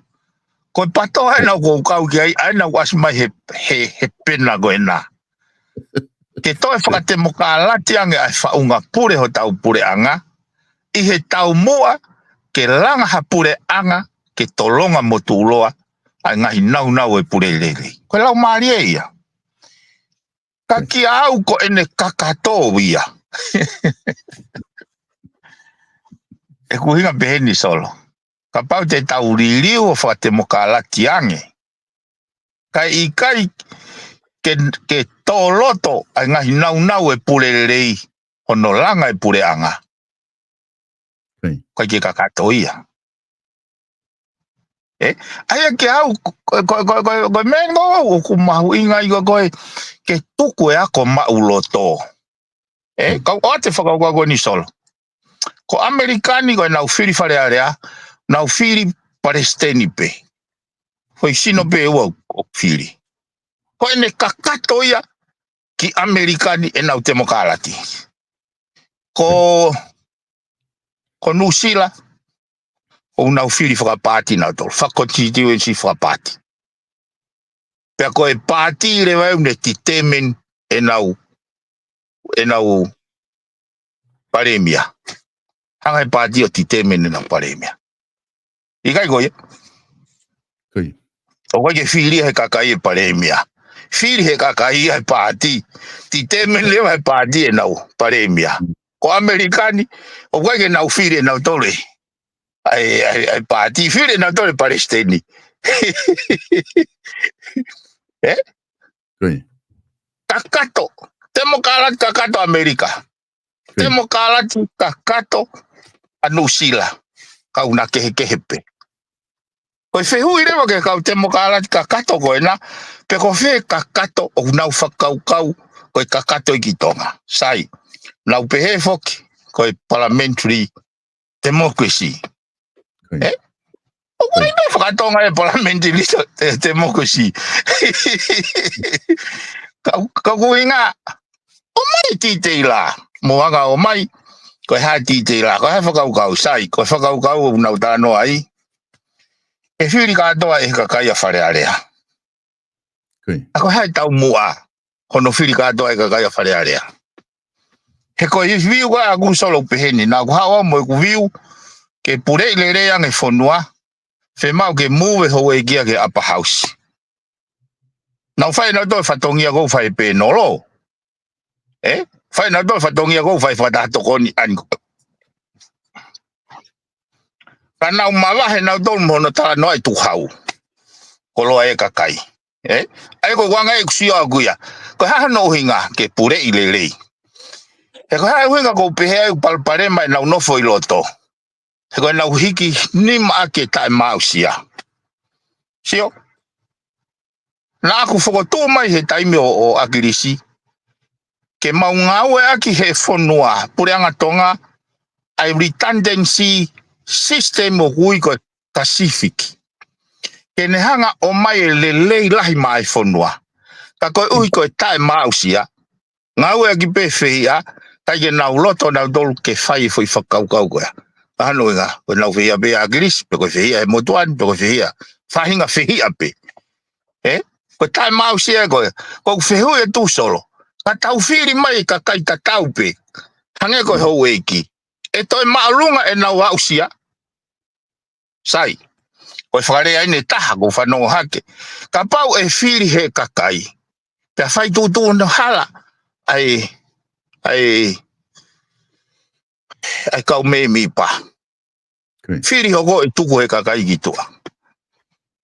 Ko e PATOA ʻa ena ʻoku ou kau ki ai, ʻa ena ʻoku ʻasi mai he, he, he pena ko ena. Ke toe fakatemokālati ange ʻa e faʻunga pule hotau puleʻanga, ʻi he taumuʻa ke langa ha puleʻanga ke tolonga mo tuʻuloa ʻa e ngaahi naunau ʻo e pule lelei. Ko e laumālie ia. Ka kia au ko ʻene kakato ia. ʻE ʻuhinga pehē ni Solo. Kapau te tau liliu ʻo fakatemokālati ange. Kae ʻikai ke, ke tō loto ʻa e ngaahi naunau e pule lelei, hono langa e puleʻanga. ʻIkai ke kakato ia. ʻE, ʻa ia ke au, ko, ko, ko, ko, ko e meʻa ʻoku mahuʻinga ʻi ko, ko e, ke tuku e ako maʻuloto. ʻE, kau ʻoatu e fakakaukau ko eni Solo. Ko ʻAmelika ni ko ʻenau fili Fale Alea, nau fili palesiteni pē. Ko e sino pē ʻoku, ʻoku fili. Ko ʻene kakato ia ki ʻAmelika ni ʻenau temokalati. Ko, ko Nuʻusila, ʻoku nau fili fakapaati nautolu, fakakonsitituenisi fakapaati. Pea ko e paati leva ʻoku ne determine ʻenau, ʻenau palēmia. Hanga he paati ʻo determine ʻenau palēmia. ʻIkai ko ia? ʻOku ʻikai ke fili he kakai e palēmia. Fili he kakai e paati. Determine leva he paati ʻenau palēmia. Ko ʻAmelika ni, ʻoku ʻikai ke nau fili ʻe nautolu e, ʻa e, ʻa e, ʻa e paati, fili ʻe nautolu e palesiteni. ʻE? Kakato. Temokalati kakato ʻAmelika. Temokalati kakato ʻa Nuʻusila. Kau na kehekehe pē. Ko e fehuʻi leva ki he kau temokalati kakato ko ena, pe ko fē kakato ʻoku nau fakakaukau ko e kakato ʻi ki Tonga. Sai, nau pehē foki, ko e parliamentary democracy. ʻE? ʻOku ʻikai pē fakatonga e parliamentary te, democracy. Kau, kau kuinga, ʻomai e titeila, mo anga ʻomai, ko e hā e titeila, ko e hā e fakakaukau Sai, ko e fakakaukau ʻoku nau talanoa ai. ʻE fili kātoa ʻe he kakai ʻa Fale Alea. ʻA ko e hā e taumuʻa, hono fili kātoa ʻe he kakai ʻa Fale Alea. He ko e viu ko ē ʻaku Solo pehē ni, naʻa ku haʻu au mo ʻeku viu, ke puleʻi lelei ange fonua, fiemaʻu ke move houʻeiki ia ki he upper house. Nau fai nautolu e fatongia ʻoku fai pē nolo. ʻE? Fai nautolu e fatongia ʻoku fai fakataha tokoni ʻani ko. Ka nau mavahe nautolu mo hono talanoa ʻi Tuʻuhau. Koloa e kakai. ʻE? ʻA ia ko e anga ʻeku sio ʻaku ia. Ko e hā hono ʻuhinga ke puleʻi lelei. He ko e hā e ʻuhinga ʻoku ou pehē ai ʻoku palopalema ʻenau nofo ʻi loto. He ko ʻenau hiki nima ʻaki e taʻemaʻusia. Sio? Naʻa ku fokotuʻu mai he taimi ʻo, ʻo ʻAkilisi. Ke mau ngāueʻaki he fonua, puleʻanga Tonga, ʻa e redundancy system ʻoku ui ko e Pacific. Ke ne hanga ʻomai e lelei lahi maʻa e fonua. Ka koeʻuhi ko e taʻemaʻusia, ngāueʻaki pē fehiʻa, ʻikai ke nau loto nautolu ke fai e foʻi fakakaukau ko ia. Ka hano inga, ko ʻenau fehiʻa pē ʻa ʻAkilisi, pe ko e fehiʻa he motuʻa ni, pe ko e fehiʻa. Faʻahinga fehiʻa pē. ʻE? Ko e taʻemaʻusia ko ia. Ko ʻeku fehuʻi atu Solo. Ka tau fili mai e kakai tatau pē. Hangē ko e houʻeiki. ʻE toe māʻolunga ʻenau aʻusia. Sai. Ko e fakalea ʻeni ʻe taha ʻoku ou fanongo hake. Kapau ʻe fili he kakai. Pea fai tuʻutuʻuni hala. ʻA e, ʻa e, ʻa e kau mēmipa. Fili hoko ʻe tuku he kakai ki tuʻa.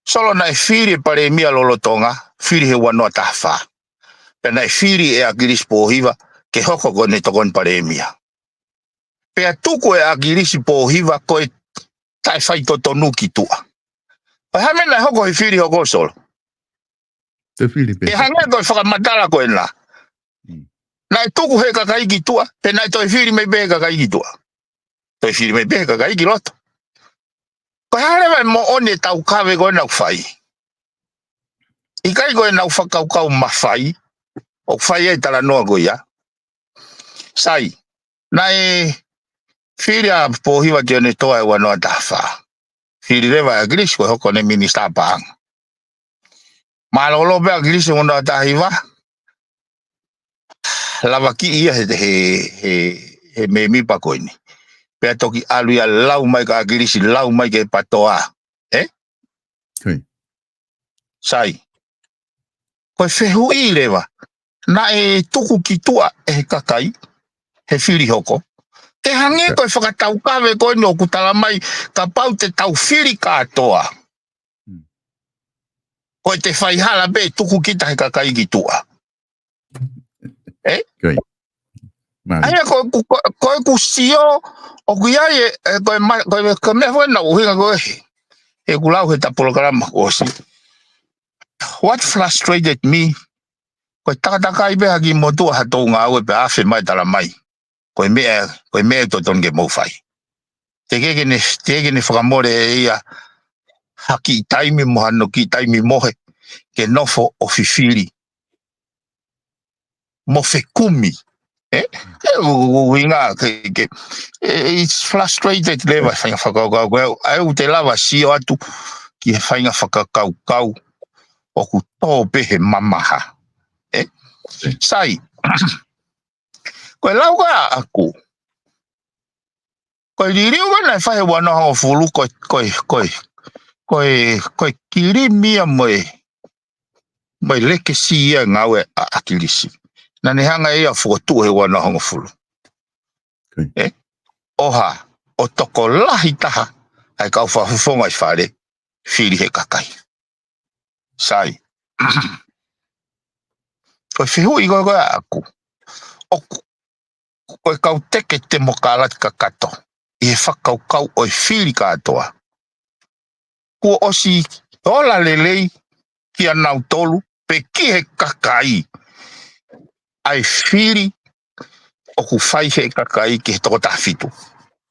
Solo naʻe fili e palēmia lolotonga, fili he ua noa taha fā. Pea naʻe fili ʻe ʻAkilisi Pōhiva, ke hoko ko ʻene tokoni palēmia. Pea tuku ʻe ʻAkilisi Pōhiva ko e taʻefaitotonu ki tuʻa. Ko e hā e meʻa naʻe hoko he fili hoko Solo? Ke hangē ko e fakamatala ko ena. Naʻe tuku he kakai ki tuʻa, pe naʻe toe fili mai pē he kakai ki tuʻa. Toe fili mai pē he kakai ki loto. Ko e hā leva e moʻoni e taukave ko ena ʻoku fai. ʻIkai ko ʻenau fakakaukau mafai, ʻoku fai ai e talanoa ko ia. Sai, naʻe fili ʻa Pōhiva Tionetoa he ua noa taha fā. Fili leva ʻe ʻAkilisi ko e hoko ko ʻene minisitā paʻanga. Mālōlō pē ʻa ʻAkilisi he ua noa taha hiva. Lavakiʻi ia he, he, he, he mēmipa ko eni. Pea toki ʻalu ia lau mai kia ʻAkilisi, lau mai ki he PATOA. ʻE? Sai. Ko e fehuʻi leva. Naʻe tuku ki tuʻa ʻe he kakai, he fili hoko. Ke hangē ko e fakataukave ko eni ʻoku tala mai, kapau te tau fili kātoa. Ko e te faihala pē tuku kita he kakai ki tuʻa. Ē? Ko ia. Mālie. ʻA ia ko ʻeku, ko, ko ʻeku sio, ʻoku ʻi ai e, e, ko e ma-, ko e, ko e meʻa foʻi naʻe ʻuhinga ko ē, ʻeku lau he ta polokalama kuo ʻosi. What frustrated me, ko e takatakai pē ha kiʻi motuʻa ha tou ngāue pea afe mai tala mai. Ko e meʻa, ko e meʻa ʻoku totonu ke mou fai. Teʻeki ke ne, teʻeki ke ne fakamole ʻe ia ha kiʻi taimi mo hano kiʻi taimi mohe ke nofo ʻo fifili mo fekumi. Ē? ʻE, ʻu-, ʻu-, ʻuhinga ke, ke, e, it's frustrated leva faʻahinga fakakaukau. Ko e, ʻa ia ʻoku te lava sio atu ki he faʻahinga fakakaukau ʻoku tō pē he mamaha. Ē? Sai. Ko e lau ko ē ʻaʻaku. Ko e liliu ko ē naʻe fai he ua noa hongofulu, ko e, ko e, ko e, ko e, ko e kilimi ia mo e, mo e lekesi ia ngāue ʻa ʻAkilisi. Naʻa ne hanga ia ʻo fokotuʻu he ua noa hongofulu. Ko ia. Ē? ʻO hā, ʻo tokolahi taha ʻa e kau fakafofonga ʻi fale, fili he kakai. Sai. Ko e fehuʻi ko ē ko ē ʻaʻaku. ʻOku, ko e kau teke temokalati kakato ʻi he fakakaukau ʻo e fili kātoa. Kuo ʻosi ola lelei kia nautolu pe ki he kakai ʻa e fili ʻoku fai he kakai ki he toko taha fitu.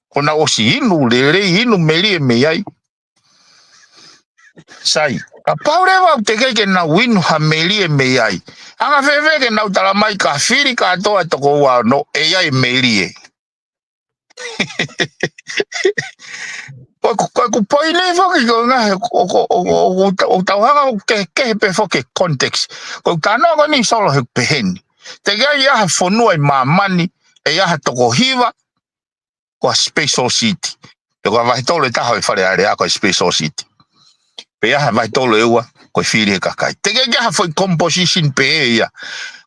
Ko ʻenau ʻosi inu lelei, inu melie mei ai. Sai, kapau leva ʻoku teʻeki ke nau inu ha melie mei ai, anga fēfē ke nau tala mai ka fili kātoa e toko ua ono ʻe ʻi ai e melie? Ko ʻeku, ko ʻeku poini foki ko e ngaahi, ʻo, ʻo, ʻo, ʻo, ʻo, ʻo tau hanga ʻo kehekehe pē foki e context. Ko ʻeku talanoa ko eni Solo he peheni. Teʻeki ai ʻi ha fonua ʻi māmani ʻe ʻi ai ha toko hiva ko e special city. Pe ko e vahe tolu ʻe taha ʻo e Fale Alea ko e special city. Pe ʻi ai ha vahe tolu ʻe ua ko e fili he kakai. Teʻeki ke ʻi ai ha foʻi composition pē ia.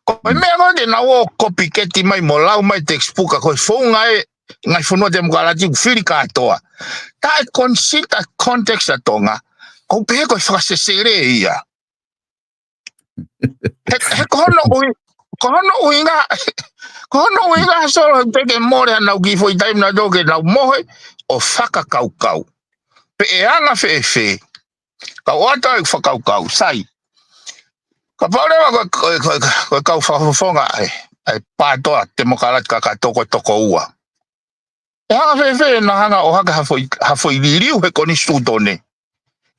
Ko e meʻa ko ē ke nau ō copycat mai mo lau mai textbook ko e founga e ngaahi fonua temokalati ʻoku fili kātoa. Taʻe consider context ʻa Tonga, ʻoku pehē ko e fakasesele ia. He, he ko hono ʻuhi-, ko hono ʻuhinga, ko hono ʻuhinga Solo he teʻeki mole hanau kiʻi foʻi taimi naʻa tau ke nau mohe ʻo fakakaukau. Pe ʻe anga fēfē, ka ʻoatu ai fakakaukau, sai. Kapau leva ko, ko, ko, ko e kau fakafofonga ʻa e, ʻa e PATOA temokalati kakato ko e toko ua. ʻE hanga fēfē ʻenau hanga ʻo hake ha foʻi, ha foʻi liliu he konisitūtone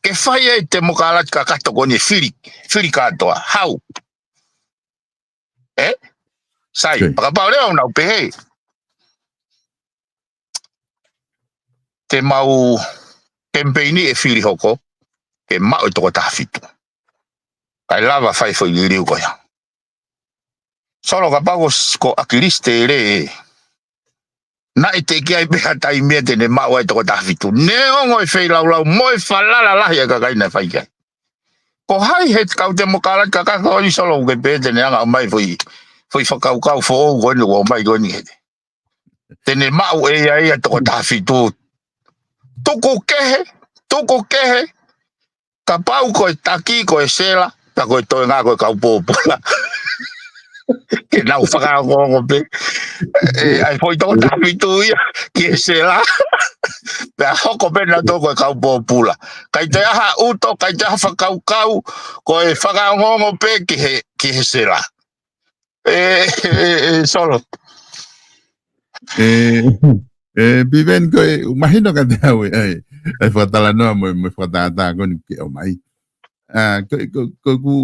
ke fai ai e temokalati kakato ko eni e fili, fili kātoa. Hau. Ē? Sai, kapau leva ʻoku nau pehē te mau kemipeini e fili hoko ke maʻu e toko taha fitu. Kae lava fai foʻi liliu ko ia. Solo, kapau ko, ko ʻAkilisi Tele, naʻe teʻeki ai pē ha taimi ia te ne maʻu ai e toko taha fitu. Neongo e feilaulau mo e falala lahi ʻa e kakai naʻe fai ki ai. Ko hai he kau temokalati kakato ko eni Solo ʻoku ke pehē te ne hanga ʻo ʻomai foʻi, foʻi fakakaukau foʻou ko eni ʻoku ʻomai ko eni he te ne maʻu ʻe ia ia e toko taha fitu. Tuku kehe, tuku kehe, kapau ko e taki, ko e sela, ka ko e toenga ko e kau pōpula. Ke nau fakaongoongo pē. ʻE, ʻai foʻi toko taha fitu ia ki he sela. Pea hoko pē nautolu ko e kau pōpula. Kai te aha uto, kai te aha fakakaukau, ko e fakaongoongo pē ki he, ki he sela. ʻE, ʻe, ʻe, Solo. ʻE, ʻe, Piveni, ko e, mahino kiate au ʻa e, ʻa e fakatalanoa mo, mo e fakatātā ko eni ke ʻomai. ʻA, ko, ko, ko ʻeku,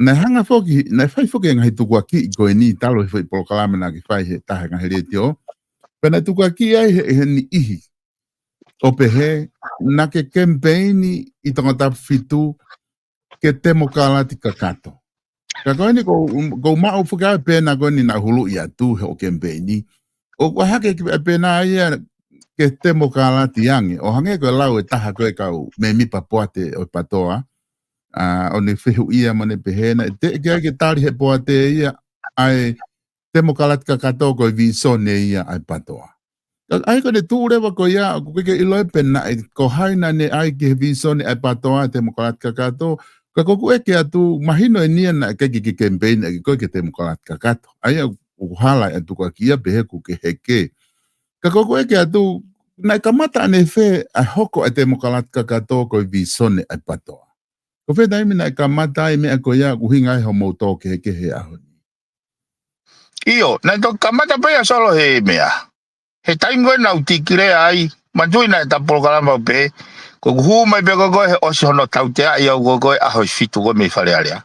naʻe hanga foki, naʻe fai foki e ngaahi tukuakiʻi ko eni talu he foʻi polokalama naʻa ke fai he taha e ngaahi letiō. Pea naʻe tukuakiʻi ai he, he niʻihi ʻo pehē, naʻa ke kemipeini ʻi toko taha fitu ke temokalati kakato. Ka ko eni ko, ko u maʻu foki ʻa e pēnā ko eni naʻe huluʻi atu he ʻo kemipeini. ʻOku ʻai hake e pēnā ia ke temokalati ange. ʻO hangē ko e lau e taha ko e kau mēmipa poate ʻo e PATOA. ʻA, ʻo ne fehuʻia mo ne pehē naʻe teʻeki ai ke tali he poate ia ʻa e temokalati kakato ko e vīsone ia ʻa e PATOA. Ka ʻai ko ʻene tuʻu leva ko ia, ʻoku ʻikai ke ʻilo ai pe naʻe ko hai naʻa ne ʻai ki he vīsone ʻa e PATOA, temokalati kakato, Ka ko ʻeku ʻeke atu, mahino eni ia naʻe ʻikai ke ke kemipeini ʻaki koe ke Temokalati kakato. ʻA ia ʻoku hala ʻeku tukuakiʻi ia pehē ʻoku ke heke. Ka ko ʻeku ʻeke atu, naʻe kamata ʻanefē ʻa e hoko ʻa e Temokalati kakato ko e vīsone ʻa e PATOA? Ko fē taimi naʻe kamata ai e meʻa ko ia ʻoku ʻuhinga ai hoʻomou tō kehekehe he ʻaho ni? ʻIo, naʻe toki kamata pē ia Solo he meʻa. He taimi ko ē naʻa ku tikilea ai, manatuʻi naʻe ʻi ai ʻeta polokalama pē, ko ʻeku hū mai pē ko ē he ʻosi hono tauteaʻi au ko ē ʻaho ʻe fitu ko ē mei Fale Alea.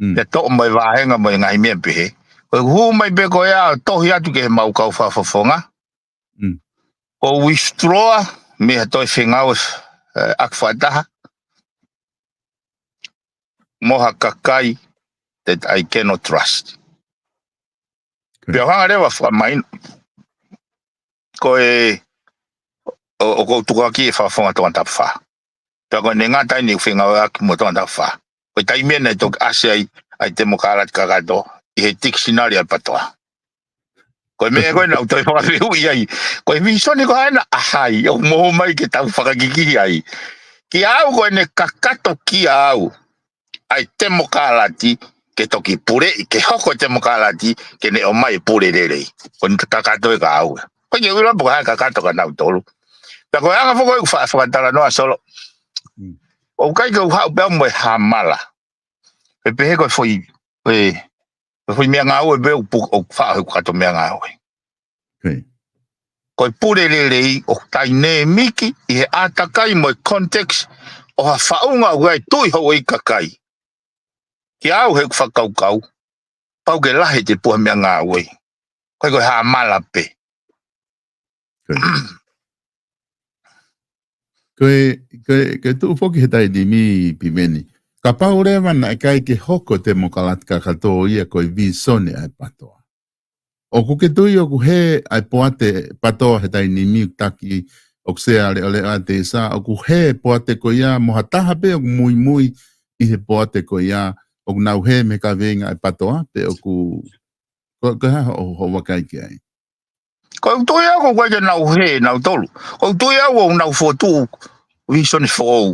Mm. Pea toʻo mai vāhenga mo e ngaahi meʻa pehē. Ko ʻeku hū mai pē ko ē ʻo tohi atu ki heʻemau kau fakafofonga. Mm. Ko e withdraw mei ha toe fengāue, eh, ʻaki fakataha mo ha kakai that I cannot trust. Okay. Pea u hanga leva ʻo fakamahino ko e, ʻo, ʻoku ou tukuakiʻi e fakafofonga Tongatapu fā. Pea ko ʻene ngata ai ʻeku fengāueʻaki mo Tongatapu fā. Ko e taimi ia naʻe toki ʻasi ai ʻa e Temokalati kakato ʻi he tikisinale ʻa e PATOA. Ko e meʻa ko ē naʻa ku toe fakafehuʻi ai, ko e vīsone ko ē naʻe ʻa hai, ʻoku mou ō mai ke tau fakakikihi ai. Kiate au ko ʻene kakato kiate au ʻa e Temokalati ke toki puleʻi, ke hoko e Temokalati ke ne ʻomai e pule lelei. Ko ʻene kakato ia kiate au. Ko e ke uila po ka kakato kia nautolu. Pea ko e anga foki ʻeku fa-, fakatalanoa Solo. Mm. ʻOku ʻikai ke u haʻu pē au mo e hāmala. Pe pehē ko e foʻi, e, ko e foʻi meʻangāue pē ʻoku pu-, ʻoku faʻa he kakato meʻangāue. Okay. Ko e pule lelei ʻoku dynamic ʻi he ʻātakai mo e context ʻo ha faʻunga ʻoku ʻi ai e tui houʻeiki kakai. Kiate au heʻeku fakakaukau, pau ke lahi e puha meʻangāue. Ko e, ko e hāmala pē. Ko e, ko e, ko e tuʻu foki he taimi ni Piveni. Kapau leva naʻe ʻikai ke hoko e Temokalati kakato ia ko e vīsone ʻa e PATOA, ʻoku ke tui ʻoku hē ʻa e poate PATOA he taimi ni, taki ʻoku Sea Leʻoleʻo ʻa Teisa, ʻoku hē e poate ko ia mo ha taha pē ʻoku muimui ʻi he poate ko ia, ʻoku nau hē mei he kaveinga ʻa e PATOA, pe ʻoku, ko, ko e hā hoʻo, hoʻo vakai ki ai? Ko ʻeku tui au ʻoku ʻikai ke nau hē nautolu. Ko ʻeku tui au ʻoku nau fokotuʻu vīsone foʻou.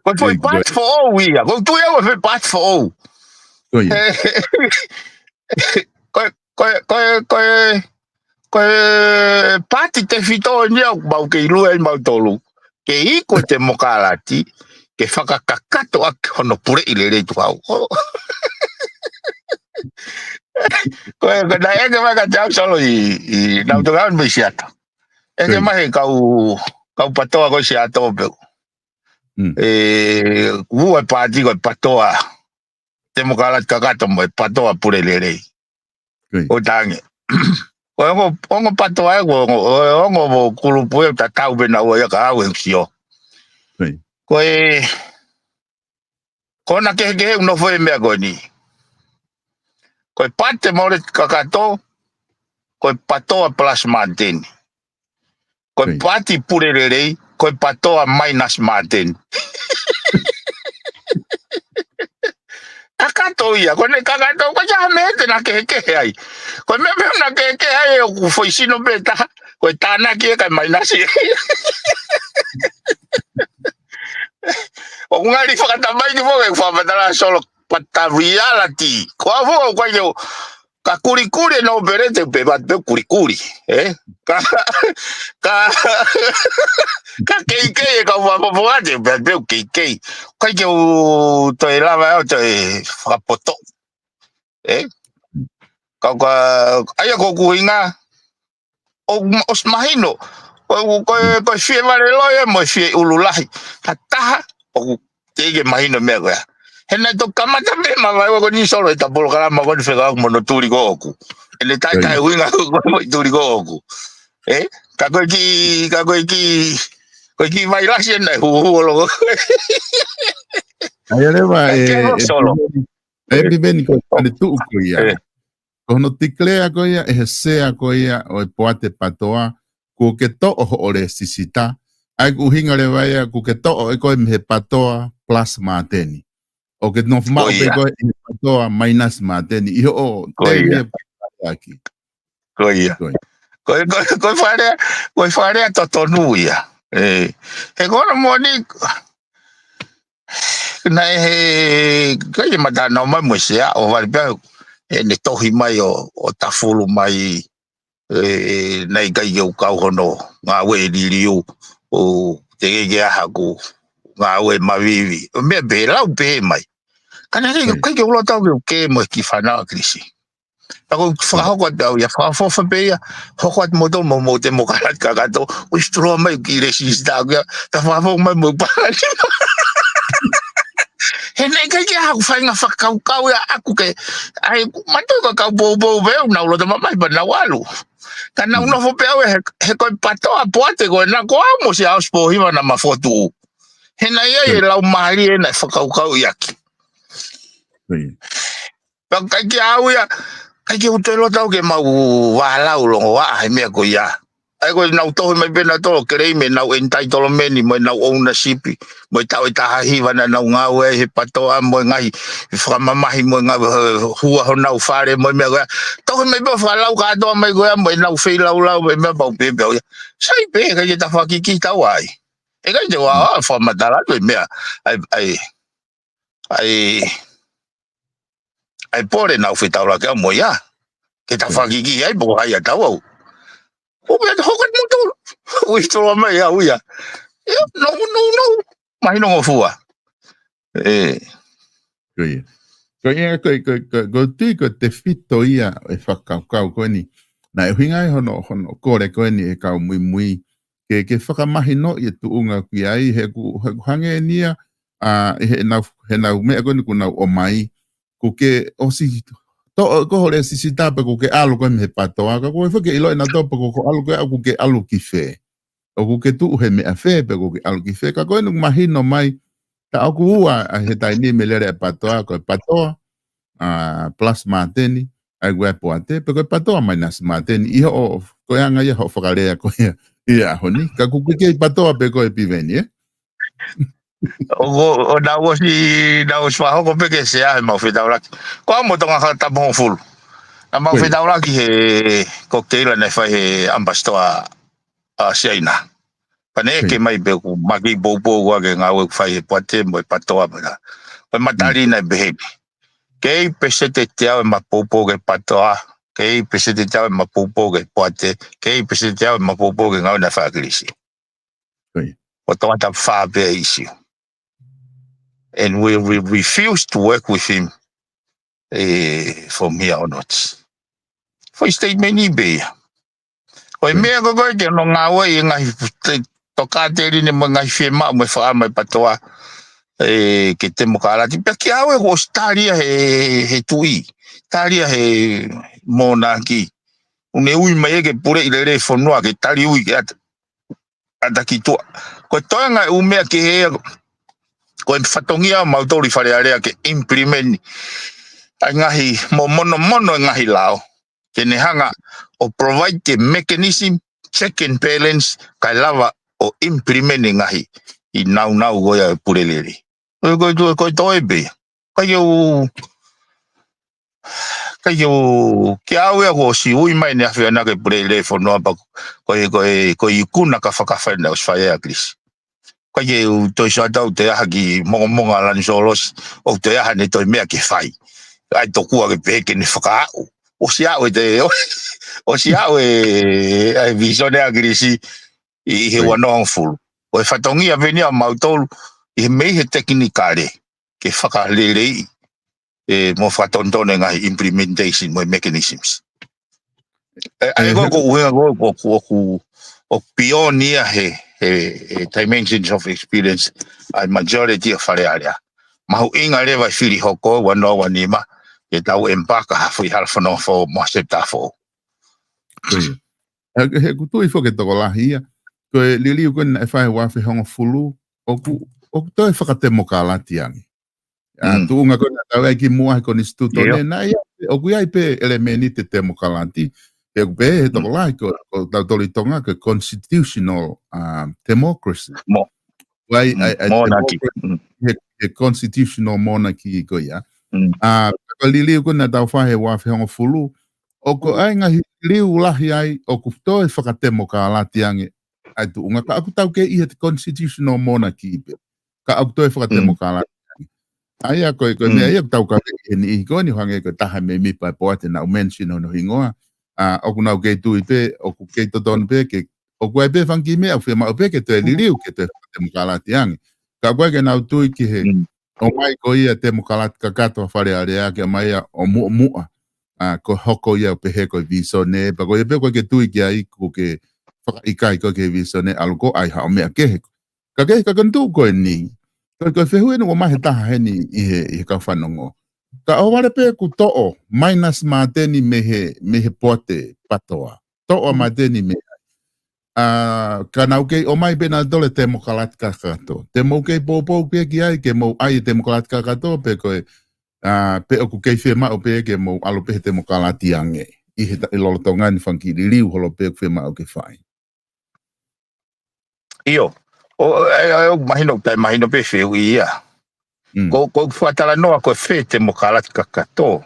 Ko e foʻi Ei, ko e paati foʻou ia. Ko ʻeku tui au ʻa e foʻi paati foʻou. Ko ia. Ko e, ko e, ko e, ko e, ko e paati tefito eni ia ʻoku mau kei lue ai mautolu. Ke iku e Temokalati, ke fakakakato ʻaki hono puleʻi lelei tuʻa au. Ko e, ko e naʻe ʻeke mai kiate au Solo ʻi, ʻi naʻa ku toki haʻu mei Seattle. ʻEke Mm. mai he kau, kau PATOA ko ē Seattle pē. Mm. E, ua e paati ko e PATOA Temokalati kakato mo e PATOA pule lelei. Ko ia. ʻO tangi. Ko e ongo, ongo PATOA ē, ko e ongo, ko e ongo mo kulupu ē, tatau pē naua ia kiate au ʻeku sio. Ko ia. Ko e, ko ʻena kehekehe ʻoku nofo ai e meʻa ko eni. Ko e paati Temokalati kakato, ko e PATOA plus Māteni. Ko e Right. paati pule lelei, ko e PATOA minus Māteni. Kakato ia, ko ʻene kakato, ko e hā e meʻa te na kehekehe ai? Ko e meʻa pē ʻoku na kehekehe ai ʻoku foʻi sino pē ʻe taha, ko e tānaki ē kae minus ē. ʻOku ngali fakatamaiki foki ʻeku fakamatala Solo, but the reality. Ko au foki ʻoku ʻikai ke u, ka kulikuli e nōpele te u pehē atu pē kulikuli, ē? Ka, ka, ka keikei e kau fakapoponga te u pehē atu pē keikei. ʻIkai ke u toe lava au toe fakapoto. Ē? Ka, ka, ʻa ia ko ʻeku ʻuhinga, ʻo, ʻosi mahino. Ko, ko, ko e fie vale loi ē mo e fie ʻulu lahi. Ha taha, ʻoku teʻeki mahino meʻa ko ia. He naʻe toki kamata pē ma vai ko eni Solo ʻeta polokalama ko eni fekauʻaki mo hono tuli ko ʻoku. ʻEne tai Right. tai ʻuhinga ko e tuli ko ʻoku. Ē? Ka ko e kiʻi, ka ko e kiʻi, ko e kiʻi vailasi ʻena ʻe huhu ʻo loko. ʻA ia leva Ka e, ke ʻo e Solo. Piveni, e Piveni ko e ʻane tuʻu ko ia. Ē. Ko hono declare ko ia, ʻe he sea ko ia ʻo e poate PATOA, kuo ke toʻo hoʻo lēsisita, ʻa ia ko e ʻuhinga leva ia, kuo ke toʻo ʻe koe mei he PATOA plus Māteni. ʻO ke nofo maʻu Ko pē ia. koe ʻi he PATOA minus Māteni. ʻI hoʻo Ko taimi ia. ʻe pātaki. Ko ia. Ko ia. Ko e, ko e, ko e fakalea, ko e fakalea totonu ia. Ē, he ko hono moʻoni, naʻe he, ʻikai ke mata nau mai mo e sea, ʻo vale pea, ʻene tohi mai ʻo, ʻo tafulu mai, ē, naʻe ʻikai ke u kau hono ngāue ʻe Liliu, ʻo teʻeki ke ʻi ai haku ngāue mavivi. ʻO meʻa pē, lau pē mai. Ka naʻe ʻikai, ʻikai ke u loto au ke u kē mo e kiʻi fānau ʻa Kilisi. Pea ko e fakahoko atu au ia, fakaʻofoʻofa pē ia, hoko atu moutolu mo, mo e temokalati kakato, withdraw mai ki lesi sita kia, ta fakafoʻou mai mo e pālani. He naʻe ʻikai ke ʻi ai haku faʻahinga fakakaukau ia ʻaʻaku ke, ʻai, mātuʻa ko e kau poupou pē, ʻoku nau loto mamahi pea nau ʻalu. Ka naʻa ku nofo pē au he, he ko e PATOA, POATE ko ena, ko au mo Siaosi Pōhiva naʻa ma fokotuʻu. He naʻe ʻi ai e laumālie naʻe fakakaukauʻi ʻaki. Pea ʻikai ke ʻi ai au ia, ʻikai ke u toe loto au ke mau vālau longoaʻa he meʻa ko ia. ʻA ia ko ʻenau tohi mai pē nautolu ʻo claim ʻenau entitlement mo ʻenau ownership, mo e taʻu ʻe taha hiva naʻa nau ngāue ai he PATOA mo e ngaahi fakamamahi mo e ngaahi hua honau fale mo e meʻa ko ia. Tohi mai pē ʻo fakalau kātoa mai ko ia mo ʻenau feilaulau mo e meʻa pau pē pē au ia. Sai pē, ʻikai ke ta fakakikitau ai. ʻE ʻikai te u ʻaʻa fakamatala atu e meʻa. ʻAi, ʻai, ʻai, ʻai pole naʻa ku fetaulaki au mo ia. Ke ta fakakiki ai pe ko hai ʻa tau au. ʻO pea te hoko atu moutolu. Withdraw mai au ia. Ia, no, no, no. Mahino ngofua. Ē. Ko ia. Ko ia, ko, ko, ko, ko tui ko e tefito ia e fakakaukau ko eni. Naʻe ʻuhinga ai hono, hono kole ko eni e kau muimui. Ke, ke fakamahinoʻi e tuʻunga ʻoku ʻi ai, he ʻoku, he ʻoku hangē eni ia, ʻa, he nau, he nau meʻa ko eni ʻoku nau ʻomai, ʻoku ke ʻosi toʻo ko ho lesi sita pea ʻoku ke ʻalu ko ē mei he PATOA, ka ʻoku ʻikai ke ʻiloʻi nautolu pe ko hoʻo ʻalu ko ē ʻoku ke ʻalu ki fē. ʻOku ke tuʻu he meʻa fē pea ʻoku ke ʻalu ki fē. Ka ko eni ʻoku mahino mai, tā ʻoku ua ʻa e taimi ni mei lele e PATOA, ko e PATOA, ʻa, plus Māteni, ʻa ia ko e POATE, pe ko e PATOA minus Māteni, ʻi hoʻo, ko e anga ia hoʻo fakalea ko ia, ʻi he ʻaho ni. Ka ʻoku ke kei PATOA pē koe Piveni, ē? ʻO, ʻo, ʻo naʻa ku ʻosi, naʻa ku ʻosi fakahoko pē ke sea he mau fetaulaki. Ko au mo Tonga Fakatapu Hongofulu. Naʻa mau fetaulaki he kokiteila naʻe fai he ʻamipasitoa ʻa Siaina. Pea ne ʻeke mai pe ʻoku ma kei poupou ʻa e ngāue ʻoku fai he POATE mo e PATOA mo e. Ko e matali naʻe pehē ni. Kei peseti ʻe teau ʻema poupou ki he PATOA. Kei peseti ʻe teau ʻema poupou ki he POATE. Kei peseti ʻe teau ʻema poupou ki he ngāue naʻe fai ʻa Kilisi. Ko ia. Ko Tonga Tapu Fā pē ʻa e ʻīsiu. And we, we refuse to work with him, eh, from here onwards. Foʻi statement ia pē ia. Ko e meʻa ko ē ke ʻoua naʻa ngāue ʻi he ngaahi te-, tokāteline mo e ngaahi fiemaʻu mo e fakaʻamu ʻa e PATOA, eh, ki he temokalati. Pea kiate au ʻoku ʻosi tali ia he, he tuʻi. Tali ia he mōnaki. ʻOku ne ui mai ia ke puleʻi lelei e fonua ke tali ui ke ʻata ʻata ki tuʻa. Ko e toenga e ʻū meʻa kehe ia, ko e fatongia ʻo mautolu ʻi Fale Alea ke implement ʻa e ngaahi mo-, monomono e ngaahi lao. Ke ne hanga ʻo provide e mechanism, check and balance, kae lava ʻo implement e ngaahi ʻi naunau ko ia e pule lelei. Ko e, ko e, ko e, ko e toe pē ia. ʻIkai ke u, ʻikai ke u, kiate au ia kuo ʻosi ui mai ʻe he ʻAfiona ke puleʻi lelei e fonua pea ko e, ko e, ko e ikuna kafakafa eni naʻe ʻosi fai ʻe ʻAkilisi. ʻIkai ke u toe sio atu au ʻoku toe ʻi ai ha kiʻi mongomongo ʻa Lani Sōlosi, ʻoku toe ʻi ai haʻane toe meʻa ke fai. ʻAi tokua ke pehē ke ne fakaaʻu. ʻOsi aʻu e te, ʻosi aʻu e, ʻa e vīsone ʻa ʻAkilisi, ʻi, ʻi he ua noa hongofulu. Ko e fatongia pē eni ʻa mautolu, ʻi he mei he tekinikale, ke fakaleleiʻi, e, mo fakatonutonu e ngaahi implementation mo e mechanisms. ʻE, ʻa e ko, ko e ʻuhinga ko, ko, ko, ko, ko beyond ia he, he, he dimensions of experience, ʻa e majority ʻo Fale Alea. Mahuʻinga leva e fili hoko, ua noa ua nima, ke tau embark ha foʻi hala fanongo foʻou mo ha chapter foʻou. Ko ia. He, he ʻoku tui foki e tokolahi ia. Ko e liliu ko ē naʻe fai he ua afe hongofulu, ʻoku, ʻoku toe fakatemokalati ange. ʻA, tuʻunga ko ē naʻa tau ʻai ki muʻa he konisitūtone, naʻe ʻi ai, ʻoku ʻi ai pē ʻelemēniti temokalati. He ʻoku pehē he tokolahi ko, ko tautolu ʻi Tonga ko e constitutional, um, democracy. Mo-, ʻai, ʻai, ʻai monarchy. Democracy, he, he constitutional monarchy ko ia. ʻA, ko e liliu ko ē naʻa tau fai he ua afe hongofulu, ʻoku ʻi ai e ngaahi liliu lahi ai, ʻoku toe fakatemokalati ange. ʻa e tuʻunga, ka ʻoku tau kei ʻi he constitutional monarchy pē. Ka ʻoku toe fakatemokalati. ʻA ia ko e, ko e meʻa ia ʻoku tau kaveinga ʻi he niʻihi ko eni, hangē ko e taha mei mipa e poate naʻa ku mention hono hingoa. ʻA, ʻoku nau kei tui pē, ʻoku kei totonu pē ke, ʻoku ʻi ai pē fanga kiʻi meʻa ʻoku fiemaʻu pē ke toe liliu, ke toe fakatemokalati ange. Ka ʻoku ʻikai ke nau tui ki he ʻomai ko ia temokalati kakato ʻa Fale Alea ke ʻomai ia ʻo muʻomuʻa. ʻA, ko e hoko ia ʻo pehē ko e vīsone, pea ko ia pē ʻoku ʻikai ke tui ki ai, ʻoku ke fakaʻikaiʻi koe ki he vīsone, ʻalu koe ʻai haʻo meʻa kehe. Ka ke, ka ke tuʻu ko eni, ko e, ko e fehuʻi eni ʻoku ʻomai he taha heni ʻi he, ʻi he kau fanongo. Ka ʻohovale pē ʻoku toʻo, minus Māteni mei he, mei he poate PATOA. Toʻo ʻa Māteni mei ai. ʻA, ka nau kei ʻomai pē nautolu e temokalati kakato. Te mou kei poupou pē ki ai, ke mou ʻai e temokalati kakato, pe ko e, ʻa, pe ʻoku kei fiemaʻu pē ke mou ʻalu pē he temokalati ange. ʻI he ta-, ʻi lolotonga ni fanga kiʻi liliu holo pē ʻoku fiemaʻu ke fai. ʻIo. ʻO, ʻe, ʻe, ʻoku mahino, tai mahino pē fehuʻi ia. Ko, ko e fakatalanoa ko e fē temokalati kakato.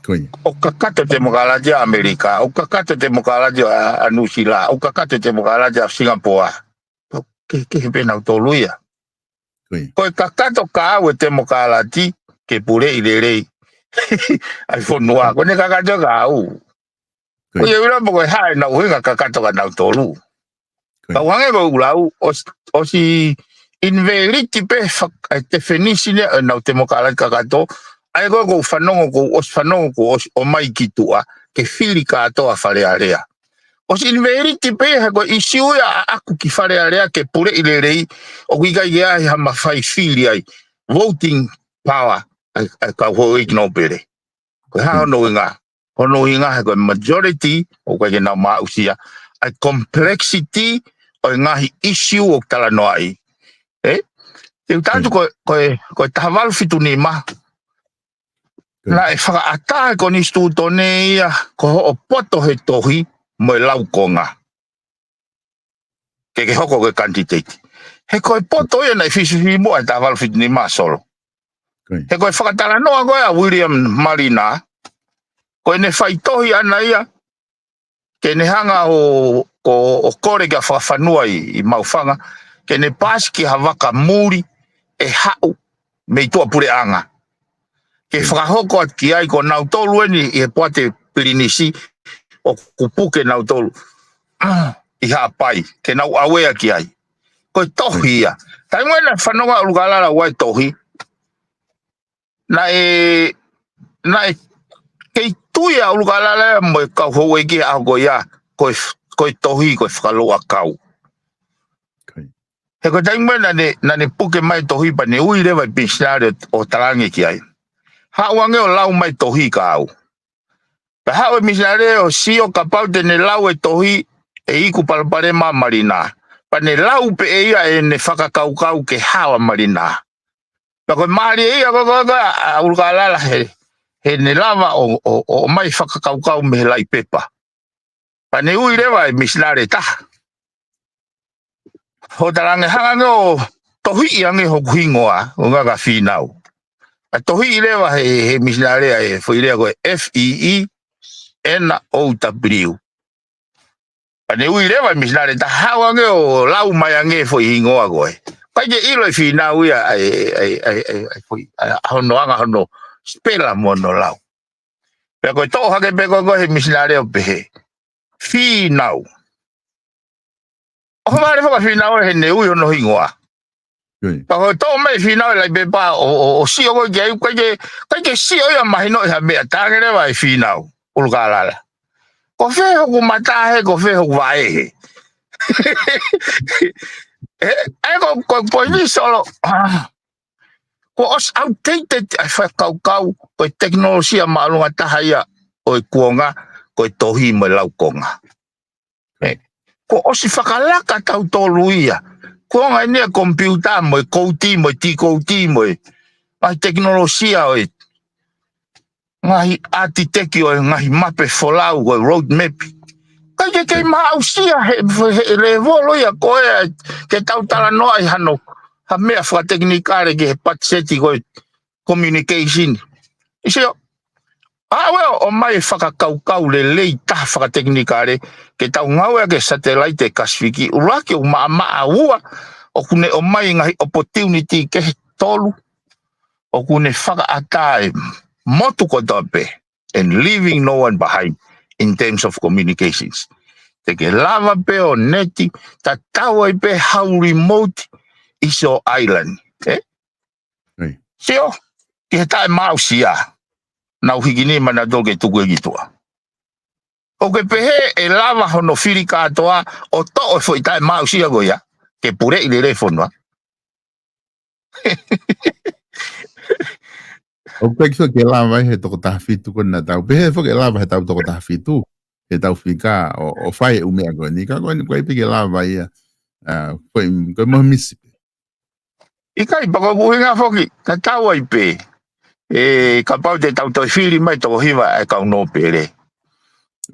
Ko ia. ʻOku kakato temokalati ʻa ʻAmelika, ʻoku kakato temokalati ʻa, ʻa Nuʻusila, ʻoku kakato temokalati ʻa Singapoa. Ke, ke he pē nautolu ia. Ko ia. Ko e kakato ka au e temokalati ke puleʻi lelei ʻa e fonua. Ko ʻene kakato ka au. Ko ia ʻuhinga mo ko e hā ʻenau ʻuhinga kakato ka nautolu. Ka ʻoku hangē ko e ʻulau, ʻosi, ʻosi invalid pē fak-, ʻa e definition ʻenau temokalati kakato, ʻa ia ko e ʻoku fanongo ʻoku ʻosi fanongo ʻoku ʻosi ʻomai ki tuʻa, ke fili kātoa Fale Alea. ʻOsi invalid pē he ko e ʻisiū ia ʻaʻaku ki Fale Alea ke puleʻi lelei, ʻoku ʻikai ke ʻi ai ha mafai fili ai, voting power, ʻa e, ʻa e kau houʻeiki nōpele. Ko e hā hono ʻuhinga, hono ʻuhinga he ko e majority, ʻoku ʻikai ke nau maʻusia, ʻa e complexity ʻo e ngaahi ʻisiū ʻoku talanoaʻi. ʻE? Te u tala atu ko e, ko e, ko e taha valu fitu nima, naʻe fakaʻatā e konisitūtone ia, ko hoʻo poto he tohi, mo e laukonga. Ke ke hoko ko e kanititeiti. He ko e poto ia naʻe fisifisimuʻa he taha valu fitu nima Solo. He ko e fakatalanoa ko ē ʻa William Malina, ko ʻene faitohi ʻana ia, ke ne hanga ʻo, ʻo, ʻo kole ki ha fakafanua ʻi, ʻi Maʻufanga, ke ne paasi ki ha vaka muli ʻe haʻu mei tuʻapuleʻanga. Ke fakahoko atu ki ai ko nautolu eni ʻi he poate pilinisi ʻoku puke nautolu ʻi Haʻapai, ke nau ʻauea ki ai. Ko e tohi ia. Taimi naʻe fanongo ʻa ʻUlukalala ʻa e tohi, naʻe, naʻe kei tui ʻa ʻUlukalala mo e kau houʻeiki ʻaho ko ia, ko e, ko e tohi, ko e fakalouʻakau. He ko e taimi naʻa ne, naʻa ne puke mai tohi pea ne ui leva e misinale ʻo, ʻo talaange ki ai. Haʻu ange ʻo lau mai tohi ka au. Pea haʻu e misinale ʻo sio kapau te ne lau e tohi ʻe iku palopalema ʻa Malina. Pea ne lau pē ʻe ia ʻene fakakaukau ke hao ʻa Malina. Pea ko e mālie ia ko, ko, ko, ʻa, ʻa ʻUlukalala he, he ne lava ʻo, ʻo, ʻo ʻomai fakakaukau mei he laʻi pepa. Pea ne ui leva e misinale ʻe taha. Hoʻo talaange hanga ange ʻo tohiʻi ange hoku hingoa, ʻuhinga kia Fīnau. ʻA tohiʻi leva he, he misinale ʻa e foʻi lea ko e F E E N O W. Pea ne ui leva e misinale ʻe taha, haʻu ange ʻo lau mai ange foʻi hingoa ko ē. ʻIkai ke ʻilo ʻe Fīnau ia ʻa e, ʻa e, ʻa e, ʻa e, ʻa e foʻi, ʻa hono anga hono spela mo hono lau. Pea ko e toʻo hake pē ko ē ko ē he misinale ʻo pehē, Fīnau. ʻOhovale foki ʻa Fīnau heʻene ui hono hingoa. Pea ko e toʻo mai ʻe Fīnau e laʻi pepa ʻo, ʻo, ʻo sio ko ē ki ai, ʻikai ke, ʻikai ke sio ia mahino ʻi ha meʻa, talaange leva ʻe Fīnau, ʻUlukalala. Ko fē hoku mata he, ko fē hoku vaʻe he. ʻE, ʻa e ko, ko, ko e poini Solo. Ko e ʻosi outdated ʻa e fakakaukau, ko e tekinolosia māʻolunga taha ia ʻo e kuonga, ko e tohi mo e laukonga. Kuo ʻosi fakalaka tautolu ia. Kuonga eni ʻa e komipiuta mo e kouti mo e tīkouti mo e ngaahi tekinolosia ʻo e ngaahi ʻātiteki ʻo e ngaahi mape folau ko e road map. ʻIkai ke kei maʻusia he, he, he lēvolo ia ko ē ke tau talanoaʻi hano, ha meʻa fakatekinikale ki he patiseti ko e communication. ʻIo, ʻAʻu ē ʻo ʻomai e fakakaukau lelei taha fakatekinikale ke tau ngāueʻaki e satelaite Kasifiki. ʻUluaki ʻoku maʻamaʻa, ua ʻoku ne ʻomai e ngaahi opportunity kehe, tolu ʻoku ne fakaʻatā e motu kotoa pē and leaving no one behind in terms of communications. Te ke lava pē ʻo neti, tatau ai pē hau remote ʻi ho island. Eh? Sio, ki he taʻe maʻusia, nau hiki nima nautolu ke tuku e ki tuʻa. ʻOku ke pehē ʻe lava hono fili kātoa ʻo toʻo e foʻi taʻe maʻusia ko ia ke puleʻi lelei e fonua? ʻOku ʻikai ke lava ia he toko taha fitu ko ena tau. Pehē foki ʻe lava he tau toko taha fitu, he tau fika ʻo, ʻo fai e ʻū meʻa ko eni. Ka ko eni, ʻoku ʻikai pē ke lava ia, ʻa, ko e, ko e mohe misi pē. ʻIkai, pea ko e ʻuhinga foki, tatau ai pē. ʻE, kapau te tau toe fili mai toko hiva e kau nōpele.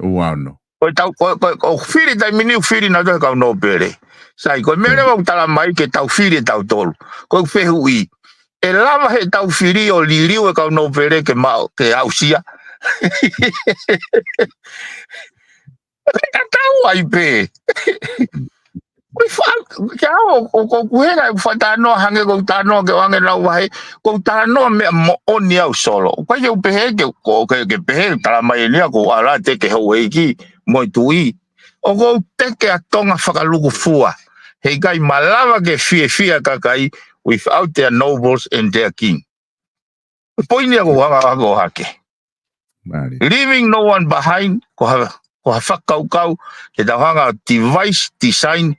Ua ono. Ko e tau, ko, ko, ko fili taimi ni, fili nautolu e kau nōpele. Sai, ko e meʻa leva ʻoku tala mai ke tau fili e tautolu. Ko e fehuʻi, ʻe lava he tau fili ʻo liliu e kau nōpele ke ma-, ke aʻusia? Tatau ai pē. Ko e fa-, ke au, ʻo, ʻoku ou hanga ʻeku fakatalanoa hangē ko ʻeku talanoa ki he ʻoange lau vahe, ko ʻeku talanoa meʻa moʻoni au, Solo. ʻOku ʻikai ke u pehē ke, ko, ke, ke pehē, tala mai eni ia, ko ala te ke houʻeiki mo e tuʻi. ʻOku ou teke ʻa Tonga fakalukufua. Heʻikai malava ke fiefia e kakai without their nobles and their king. Ko e poini ia ʻoku ou hanga ʻo hake. Mālie. Leaving no one behind, ko ha, ko ha fakakaukau ke tau hanga ʻo device design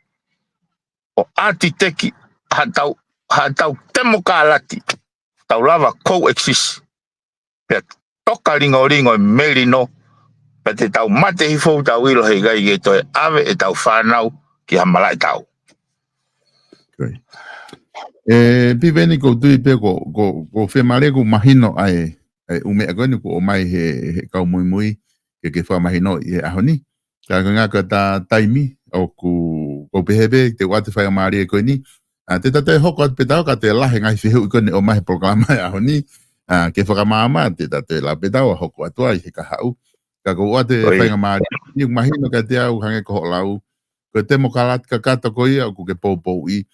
ʻo ʻātiteki ha tau, ha tau temokalati, tau lava coexist. Pea toka lingolingo e melino, pea te tau mate hifo ʻo tau ʻilo heʻikai ke toe ʻave e tau fānau ki ha malaʻe tau. Ko ia. ʻE, Piveni, ʻoku ou tui pē ko, ko, ko e fiemālie ʻoku mahino ai, e ʻū meʻa ko eni ʻoku ʻomai he, he kau muimui, ke, ke fakamahinoʻi he ʻaho ni. Ka ko e ngaahi ko e ta taimi, ʻoku, ʻoku ou pehē pē, te u ʻoatu e faingamālie ko eni. ʻA, te ta toe hoko atu pē taua, ka te lahi e ngaahi fehuʻi ko eni ʻomai he polokalama he ʻaho ni. ʻA, ke fakamaama, te ta toe lava pē taua ʻo hoko atu ai he kahaʻu. Ka ʻoku ou ʻoatu e faingamālie, ʻoku mahino kiate au hangē ko hoʻo lau, ko e temokalati kakato ko ia ʻoku ke poupouʻi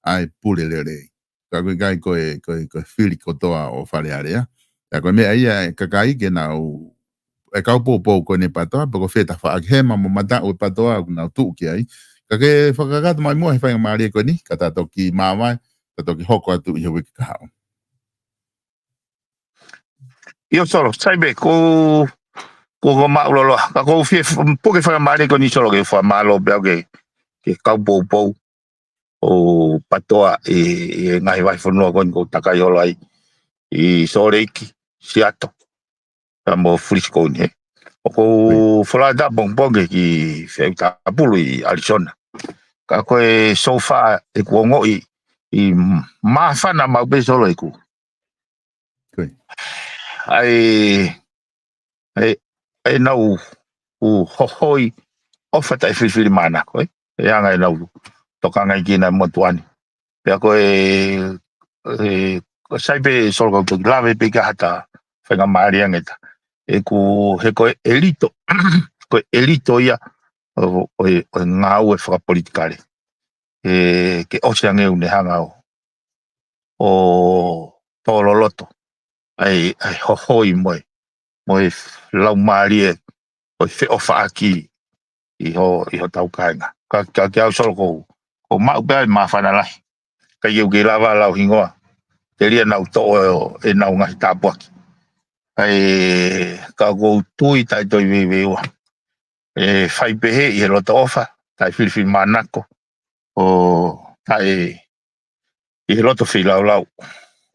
ʻa e pule lelei. Ka ʻoku ʻikai ko e, ko e, ko e fili kotoa ʻo Fale Alea. Ka ko e meʻa ia e kakai ke nau, e kau poupou ko eni PATOA, pe ko fē tafaʻaki, Hema mo Mataʻu e PATOA, ʻoku nau tuʻu ki ai. Ka ke fakakakato mai muʻa he faingamālie ko eni, ka ta toki māvae, ta toki hoko atu ʻi he uike kahaʻu. ʻIo Solo, sai pē, ko, ko, ko mālō loloa. Ka ʻoku ou fie f-, puke faingamālie ko eni Solo ke fakamālō pē au ki he, ki he kau poupou ʻo PATOA ʻi, ʻi he ngaahi vahefonua ko eni ʻoku ou takai holo ai ʻi Sōleki, Siato, pea mo Frisco ni he. ʻOku ou folau atu pongipongi ki Feʻautapulu ʻi Arizona. Ka ko e so far ʻeku ongoʻi ʻoku māfana maʻu pē Solo ʻeku. Ko ia. ʻAi, ʻai, ʻai nau ʻū hohoi ʻofa taʻefilifilimānako, ē? ʻE anga ʻenau tokangaʻi kinautolu motuʻa ni. Pea ko e, e, ko e sai pē Solo ka u toki lave pē ki ha ta faingamālie ange ta. ʻEku, he ko e ʻelito, ko e ʻelito ia ʻo, ʻo, ʻo e ngāue fakapolitikale. ʻE, ke ʻosi ange ʻoku ne hanga ʻo, ʻo tō loloto ʻa e, ʻa e hohoi mo e, mo e laumālie ʻo e feʻofaʻaki ʻi ho, ʻi hotau kāinga. Ka, ka kiate au Solo ʻoku, ʻoku maʻu pē ʻa e māfana lahi. ʻIkai ke u kei lava ʻo lau hingoa. Telia naʻa nau toʻo ʻenau ngaahi tāpuaki. ʻAi, ka ʻoku ou tui taʻe toe veiveiua. ʻE fai pehē ʻi he loto ʻofa, taʻefilifilimānako, ʻo taʻe ʻi he loto feilaulau,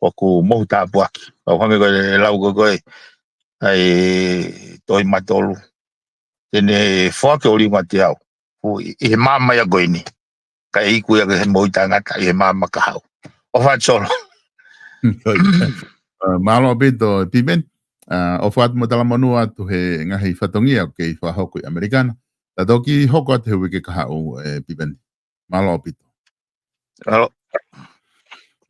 ʻoku mohu tāpuaki. ʻOku hangē ko e lau ko ē, ʻai Tohi Matolu. Te ne foaki ʻo liunga te au. ʻI, ʻi he maama ia ko eni. Kae iku ia ke he moʻui taʻengata ʻi he maama kahaʻu. ʻOfa atu Solo. Ko ia. ʻA, mālō ʻaupito, Piveni. ʻA, ʻofa atu mo e talamonū atu he ngaahi fatongia ʻoku kei fakahoko ʻi ʻAmelika na. Ta toki hoko atu he uike kahaʻu, ʻe Piveni. Mālō ʻaupito. Mālō.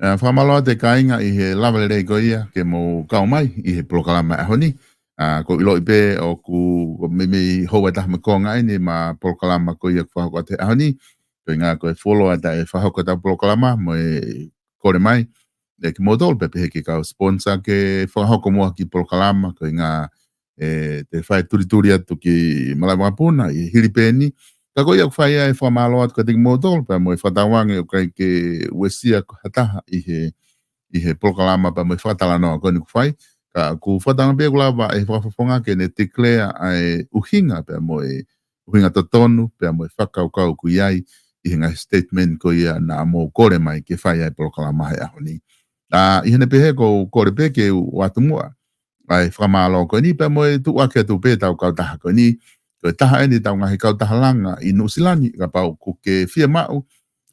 ʻA, fakamālō atu e kāinga ʻi he lava lelei ko ia ke mou kau mai ʻi he polokalama ʻaho ni. ʻA, ʻoku ou ʻiloʻi pē ʻoku meimei houa ʻe taha mo e konga ʻeni ʻema polokalama ko ia ʻoku fakahoko atu he ʻaho ni. Ko e ʻuhinga ko e fuoloa ʻetau fakahoko ʻetau polokalama mo e kole mai ʻe kimoutolu pea pehē ki he kau sponsor ke fakahoko muʻa ha kiʻi polokalama, ko e ʻuhinga ʻe te fai tulituli atu ki Malaʻevakapuna ʻi he hili pē ʻeni. Ka ko ia ʻoku fai ai e fakamālō atu kiate kimoutolu pea mo e fakatauange ʻoku ʻikai ke uesia ha taha ʻi he, ʻi he polokalama pea mo e fakatalanoa ko eni ʻoku fai. Ka ʻoku fakatauange pē ʻoku lava ʻe he fakafofonga ke ne declare ʻa e ʻuhinga pea mo e ʻuhinga totonu pea mo e fakakaukau ʻoku ʻi ai ʻi he ngaahi statement ko ia naʻa mou kole mai ke fai ai e polokalama he ʻaho ni. ʻA, ʻi heʻene pehē ʻoku ou kole pē ke u ʻoatu muʻa ʻa e fakamālō ko eni pea mo e tuʻuaki atu pē ʻetau kautaha ko eni. Ko e taha ʻeni ʻetau ngaahi kautaha langa ʻi Nuʻusila ni, kapau ʻoku ke fiemaʻu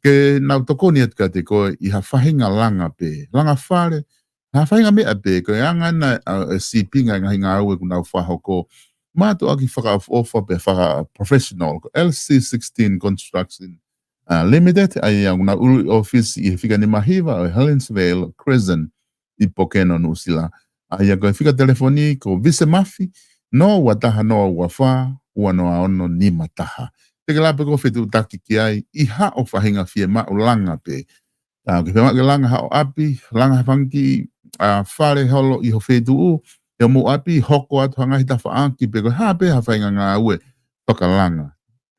ke nau tokoni atu kiate koe ʻi ha faʻahinga langa pē, langa fale, ha faʻahinga meʻa pē, ko e anga ʻena, ʻa, e sīpinga e ngaahi ngāue ʻoku nau fakahoko, mātuʻaki fakaʻofoʻofa pea faka-professional, ko e L C sixteen Construction, ʻa, Limited, ʻa ia ʻoku nau ʻuluʻi ʻōfisi ʻi he fika nima hiva ʻo e Helensvale Crescent ʻi Pokeno, Nuʻusila. ʻA ia ko e fika telefoni ko Vise Mafi, noa ua taha noa ua fā, ua noa ono nima taha. Te ke lava pē koe ʻo fetuʻutaki ki ai ʻi haʻo faʻahinga fiemaʻu langa pē. ʻA, ke fiemaʻu ke langa haʻo ʻapi, langa ha fanga kiʻi, ʻa, fale holo ʻi ho feituʻu, ʻi homou ʻapi, hoko atu ha ngaahi tafaʻaki pe ko e hā pē ha faʻahinga ngāue fakalanga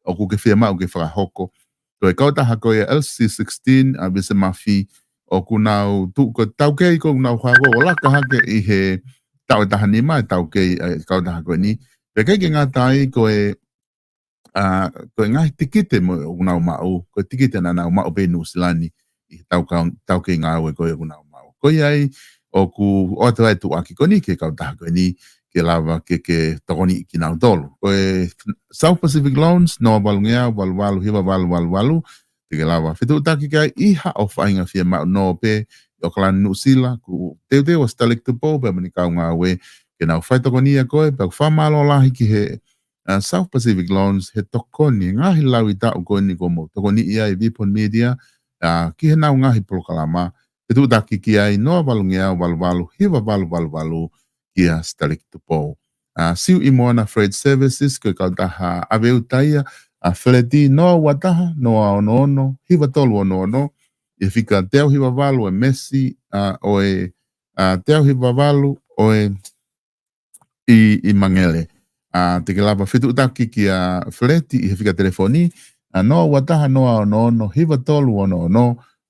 ʻoku ke fiemaʻu ke fakahoko. Ko e kautaha ko ia L C sixteen, ʻa, Vise Mafi, ʻoku nau tuʻu ko e taukei ʻoku nau hako ʻo laka hake ʻi he taʻu ʻe taha nima e taukei ʻa e kautaha ko eni. Pea ʻikai ke ngata ai ko e, ʻa, ko e ngaahi tikite mo ʻoku nau maʻu, ko e tikite naʻa nau maʻu pē ʻi Nuʻusila ni ʻi he tau kau-, taukei ngāue ko ia ʻoku nau maʻu. Ko ia ai ʻoku ʻoatu ai e tuʻuaki ko eni ki he kautaha ko eni ke lava ke, ke tokoniʻi kinautolu. Ko e South Pacific Loans, noa valungeau, valu valu, hiva valu valu valu, te ke lava fetuʻutaki ki ai ʻi haʻo faʻahinga fiemaʻu noa pē ʻi ʻAokalani, Nuʻusila, ʻoku teuteu ʻa Stalek Tupou pea mo ʻene kau ngāue ke nau fai tokoni ʻia koe, pea ʻoku fakamālō lahi ki he, ʻa, South Pacific Loans he tokoni, ngaahi lauʻi taʻu ko eni kuo mou tokoniʻi ai e Vipon Media, ʻa, ki heʻenau ngaahi polokalama, fetuʻutaki ki ai noa valungeau, valu valu, hiva valu valu valu kia Stalek Tupou. ʻA, Siuʻi Moana Freight Services, ko e kautaha ʻave uta ia, ʻa, feleti noa ua taha, noa ono ono, hiva tolu ono ono, ʻi he fika teau hiva valu ʻo e Mesi, ʻa, ʻo e, ʻa, teau hiva valu ʻo e ʻi, ʻi Mangele. ʻA, te ke lava fetuʻutaki kia feleti ʻi he fika telefoni, ʻa, noa ua taha noa ono ono hiva tolu ono ono,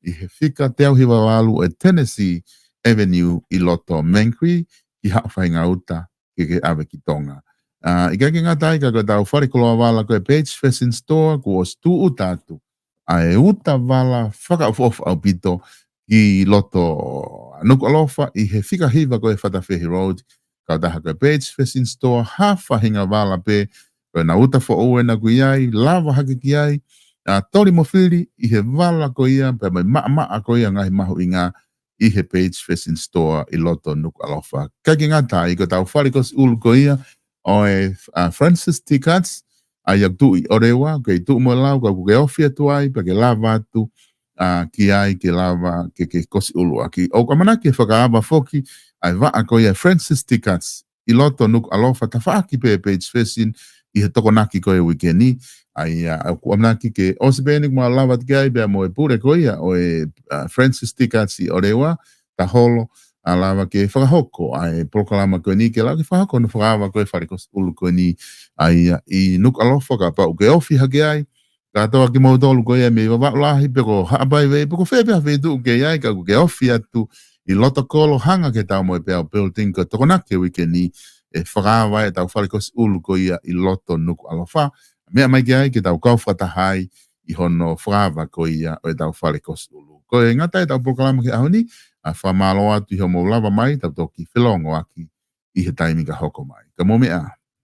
ʻi he fika teau hiva valu ʻo e Tennessee Avenue ʻi loto Mangere, ki haʻo faʻahinga uta ke ke ʻave ki Tonga. ʻA, ʻikai ke ngata ai ka ko ʻetau fale koloa vala ko e Page Fashion Store, kuo ʻosi tūʻuta atu ʻa e uta vala fakaʻofoʻofa ʻaupito ki loto Nukuʻalofa ʻi he fika hiva ko e Fatafehi Road, kautaha ko e Page Fashion Store, ha faʻahinga vala pē, ko ʻenau uta foʻou ʻena ʻoku ʻi ai, lava hake ki ai, ʻa, toli mo fili ʻi he vala ko ia, pea mo e maʻamaʻa ko ia ngaahi mahuʻinga ʻi he Page Fashion Store ʻi loto Nukuʻalofa. ʻIkai ke ngata ai ko ʻetau fale kosi ʻulu ko ia ʻo e, ʻa, Francis T Cuts, ʻa ia ʻoku tuʻu ʻi ʻOreua, ʻoku kei tuʻu mo e lau, ka ʻoku ke ofi atu ai, pea ke lava atu, ʻa, ki ai, ke lava, ke, ke kosi ʻulu ʻaki. ʻOku ʻamanaki ke fakaava foki ʻa e vaʻa ko ia Francis T Cuts ʻi loto Nukuʻalofa, tafaʻaki pē Page Fashion ʻi he Tokonaki ko e uike ni. ʻA ia, ʻoku ʻamanaki ke ʻosi pē ʻeni kuo mau lava atu ki ai, pea mo e pule ko ia ʻo e, ʻa, Francis T Cuts ʻi ʻOreua, Taholo, ʻa, lava ke fakahoko ʻa e polokalama ko eni, ke lava ke fakahoko hono fakaava ko e fale kosi ʻulu ko eni, ʻa ia ʻi Nukuʻalofa, kapau ʻoku ke ofi hake ai, kātoa kimoutolu ko ia mei Vavaʻu Lahi pe ko Haʻapai Vei pe ko fē pē ha feituʻu ʻoku ke ʻi ai, ka ʻoku ke ofi atu ʻi loto kolo, hanga ki he Taumoepeau Building, ko e Tokonaki e uike ni, ʻe fakaava ai ʻetau fale kosi ʻulu ko ia ʻi loto Nukuʻalofa. Meʻa mai ki ai ke tau kau fakataha ai ʻi hono fakaava ko ia ʻo ʻetau fale kosi ʻulu. ʻOku ngata ai ʻetau polokalama ki he ʻaho ni, ʻa, fakamālō atu ʻi hoʻomou lava mai, tau toki felōngoaki ʻi he taimi ka hoko mai. Ka mou meʻa ā.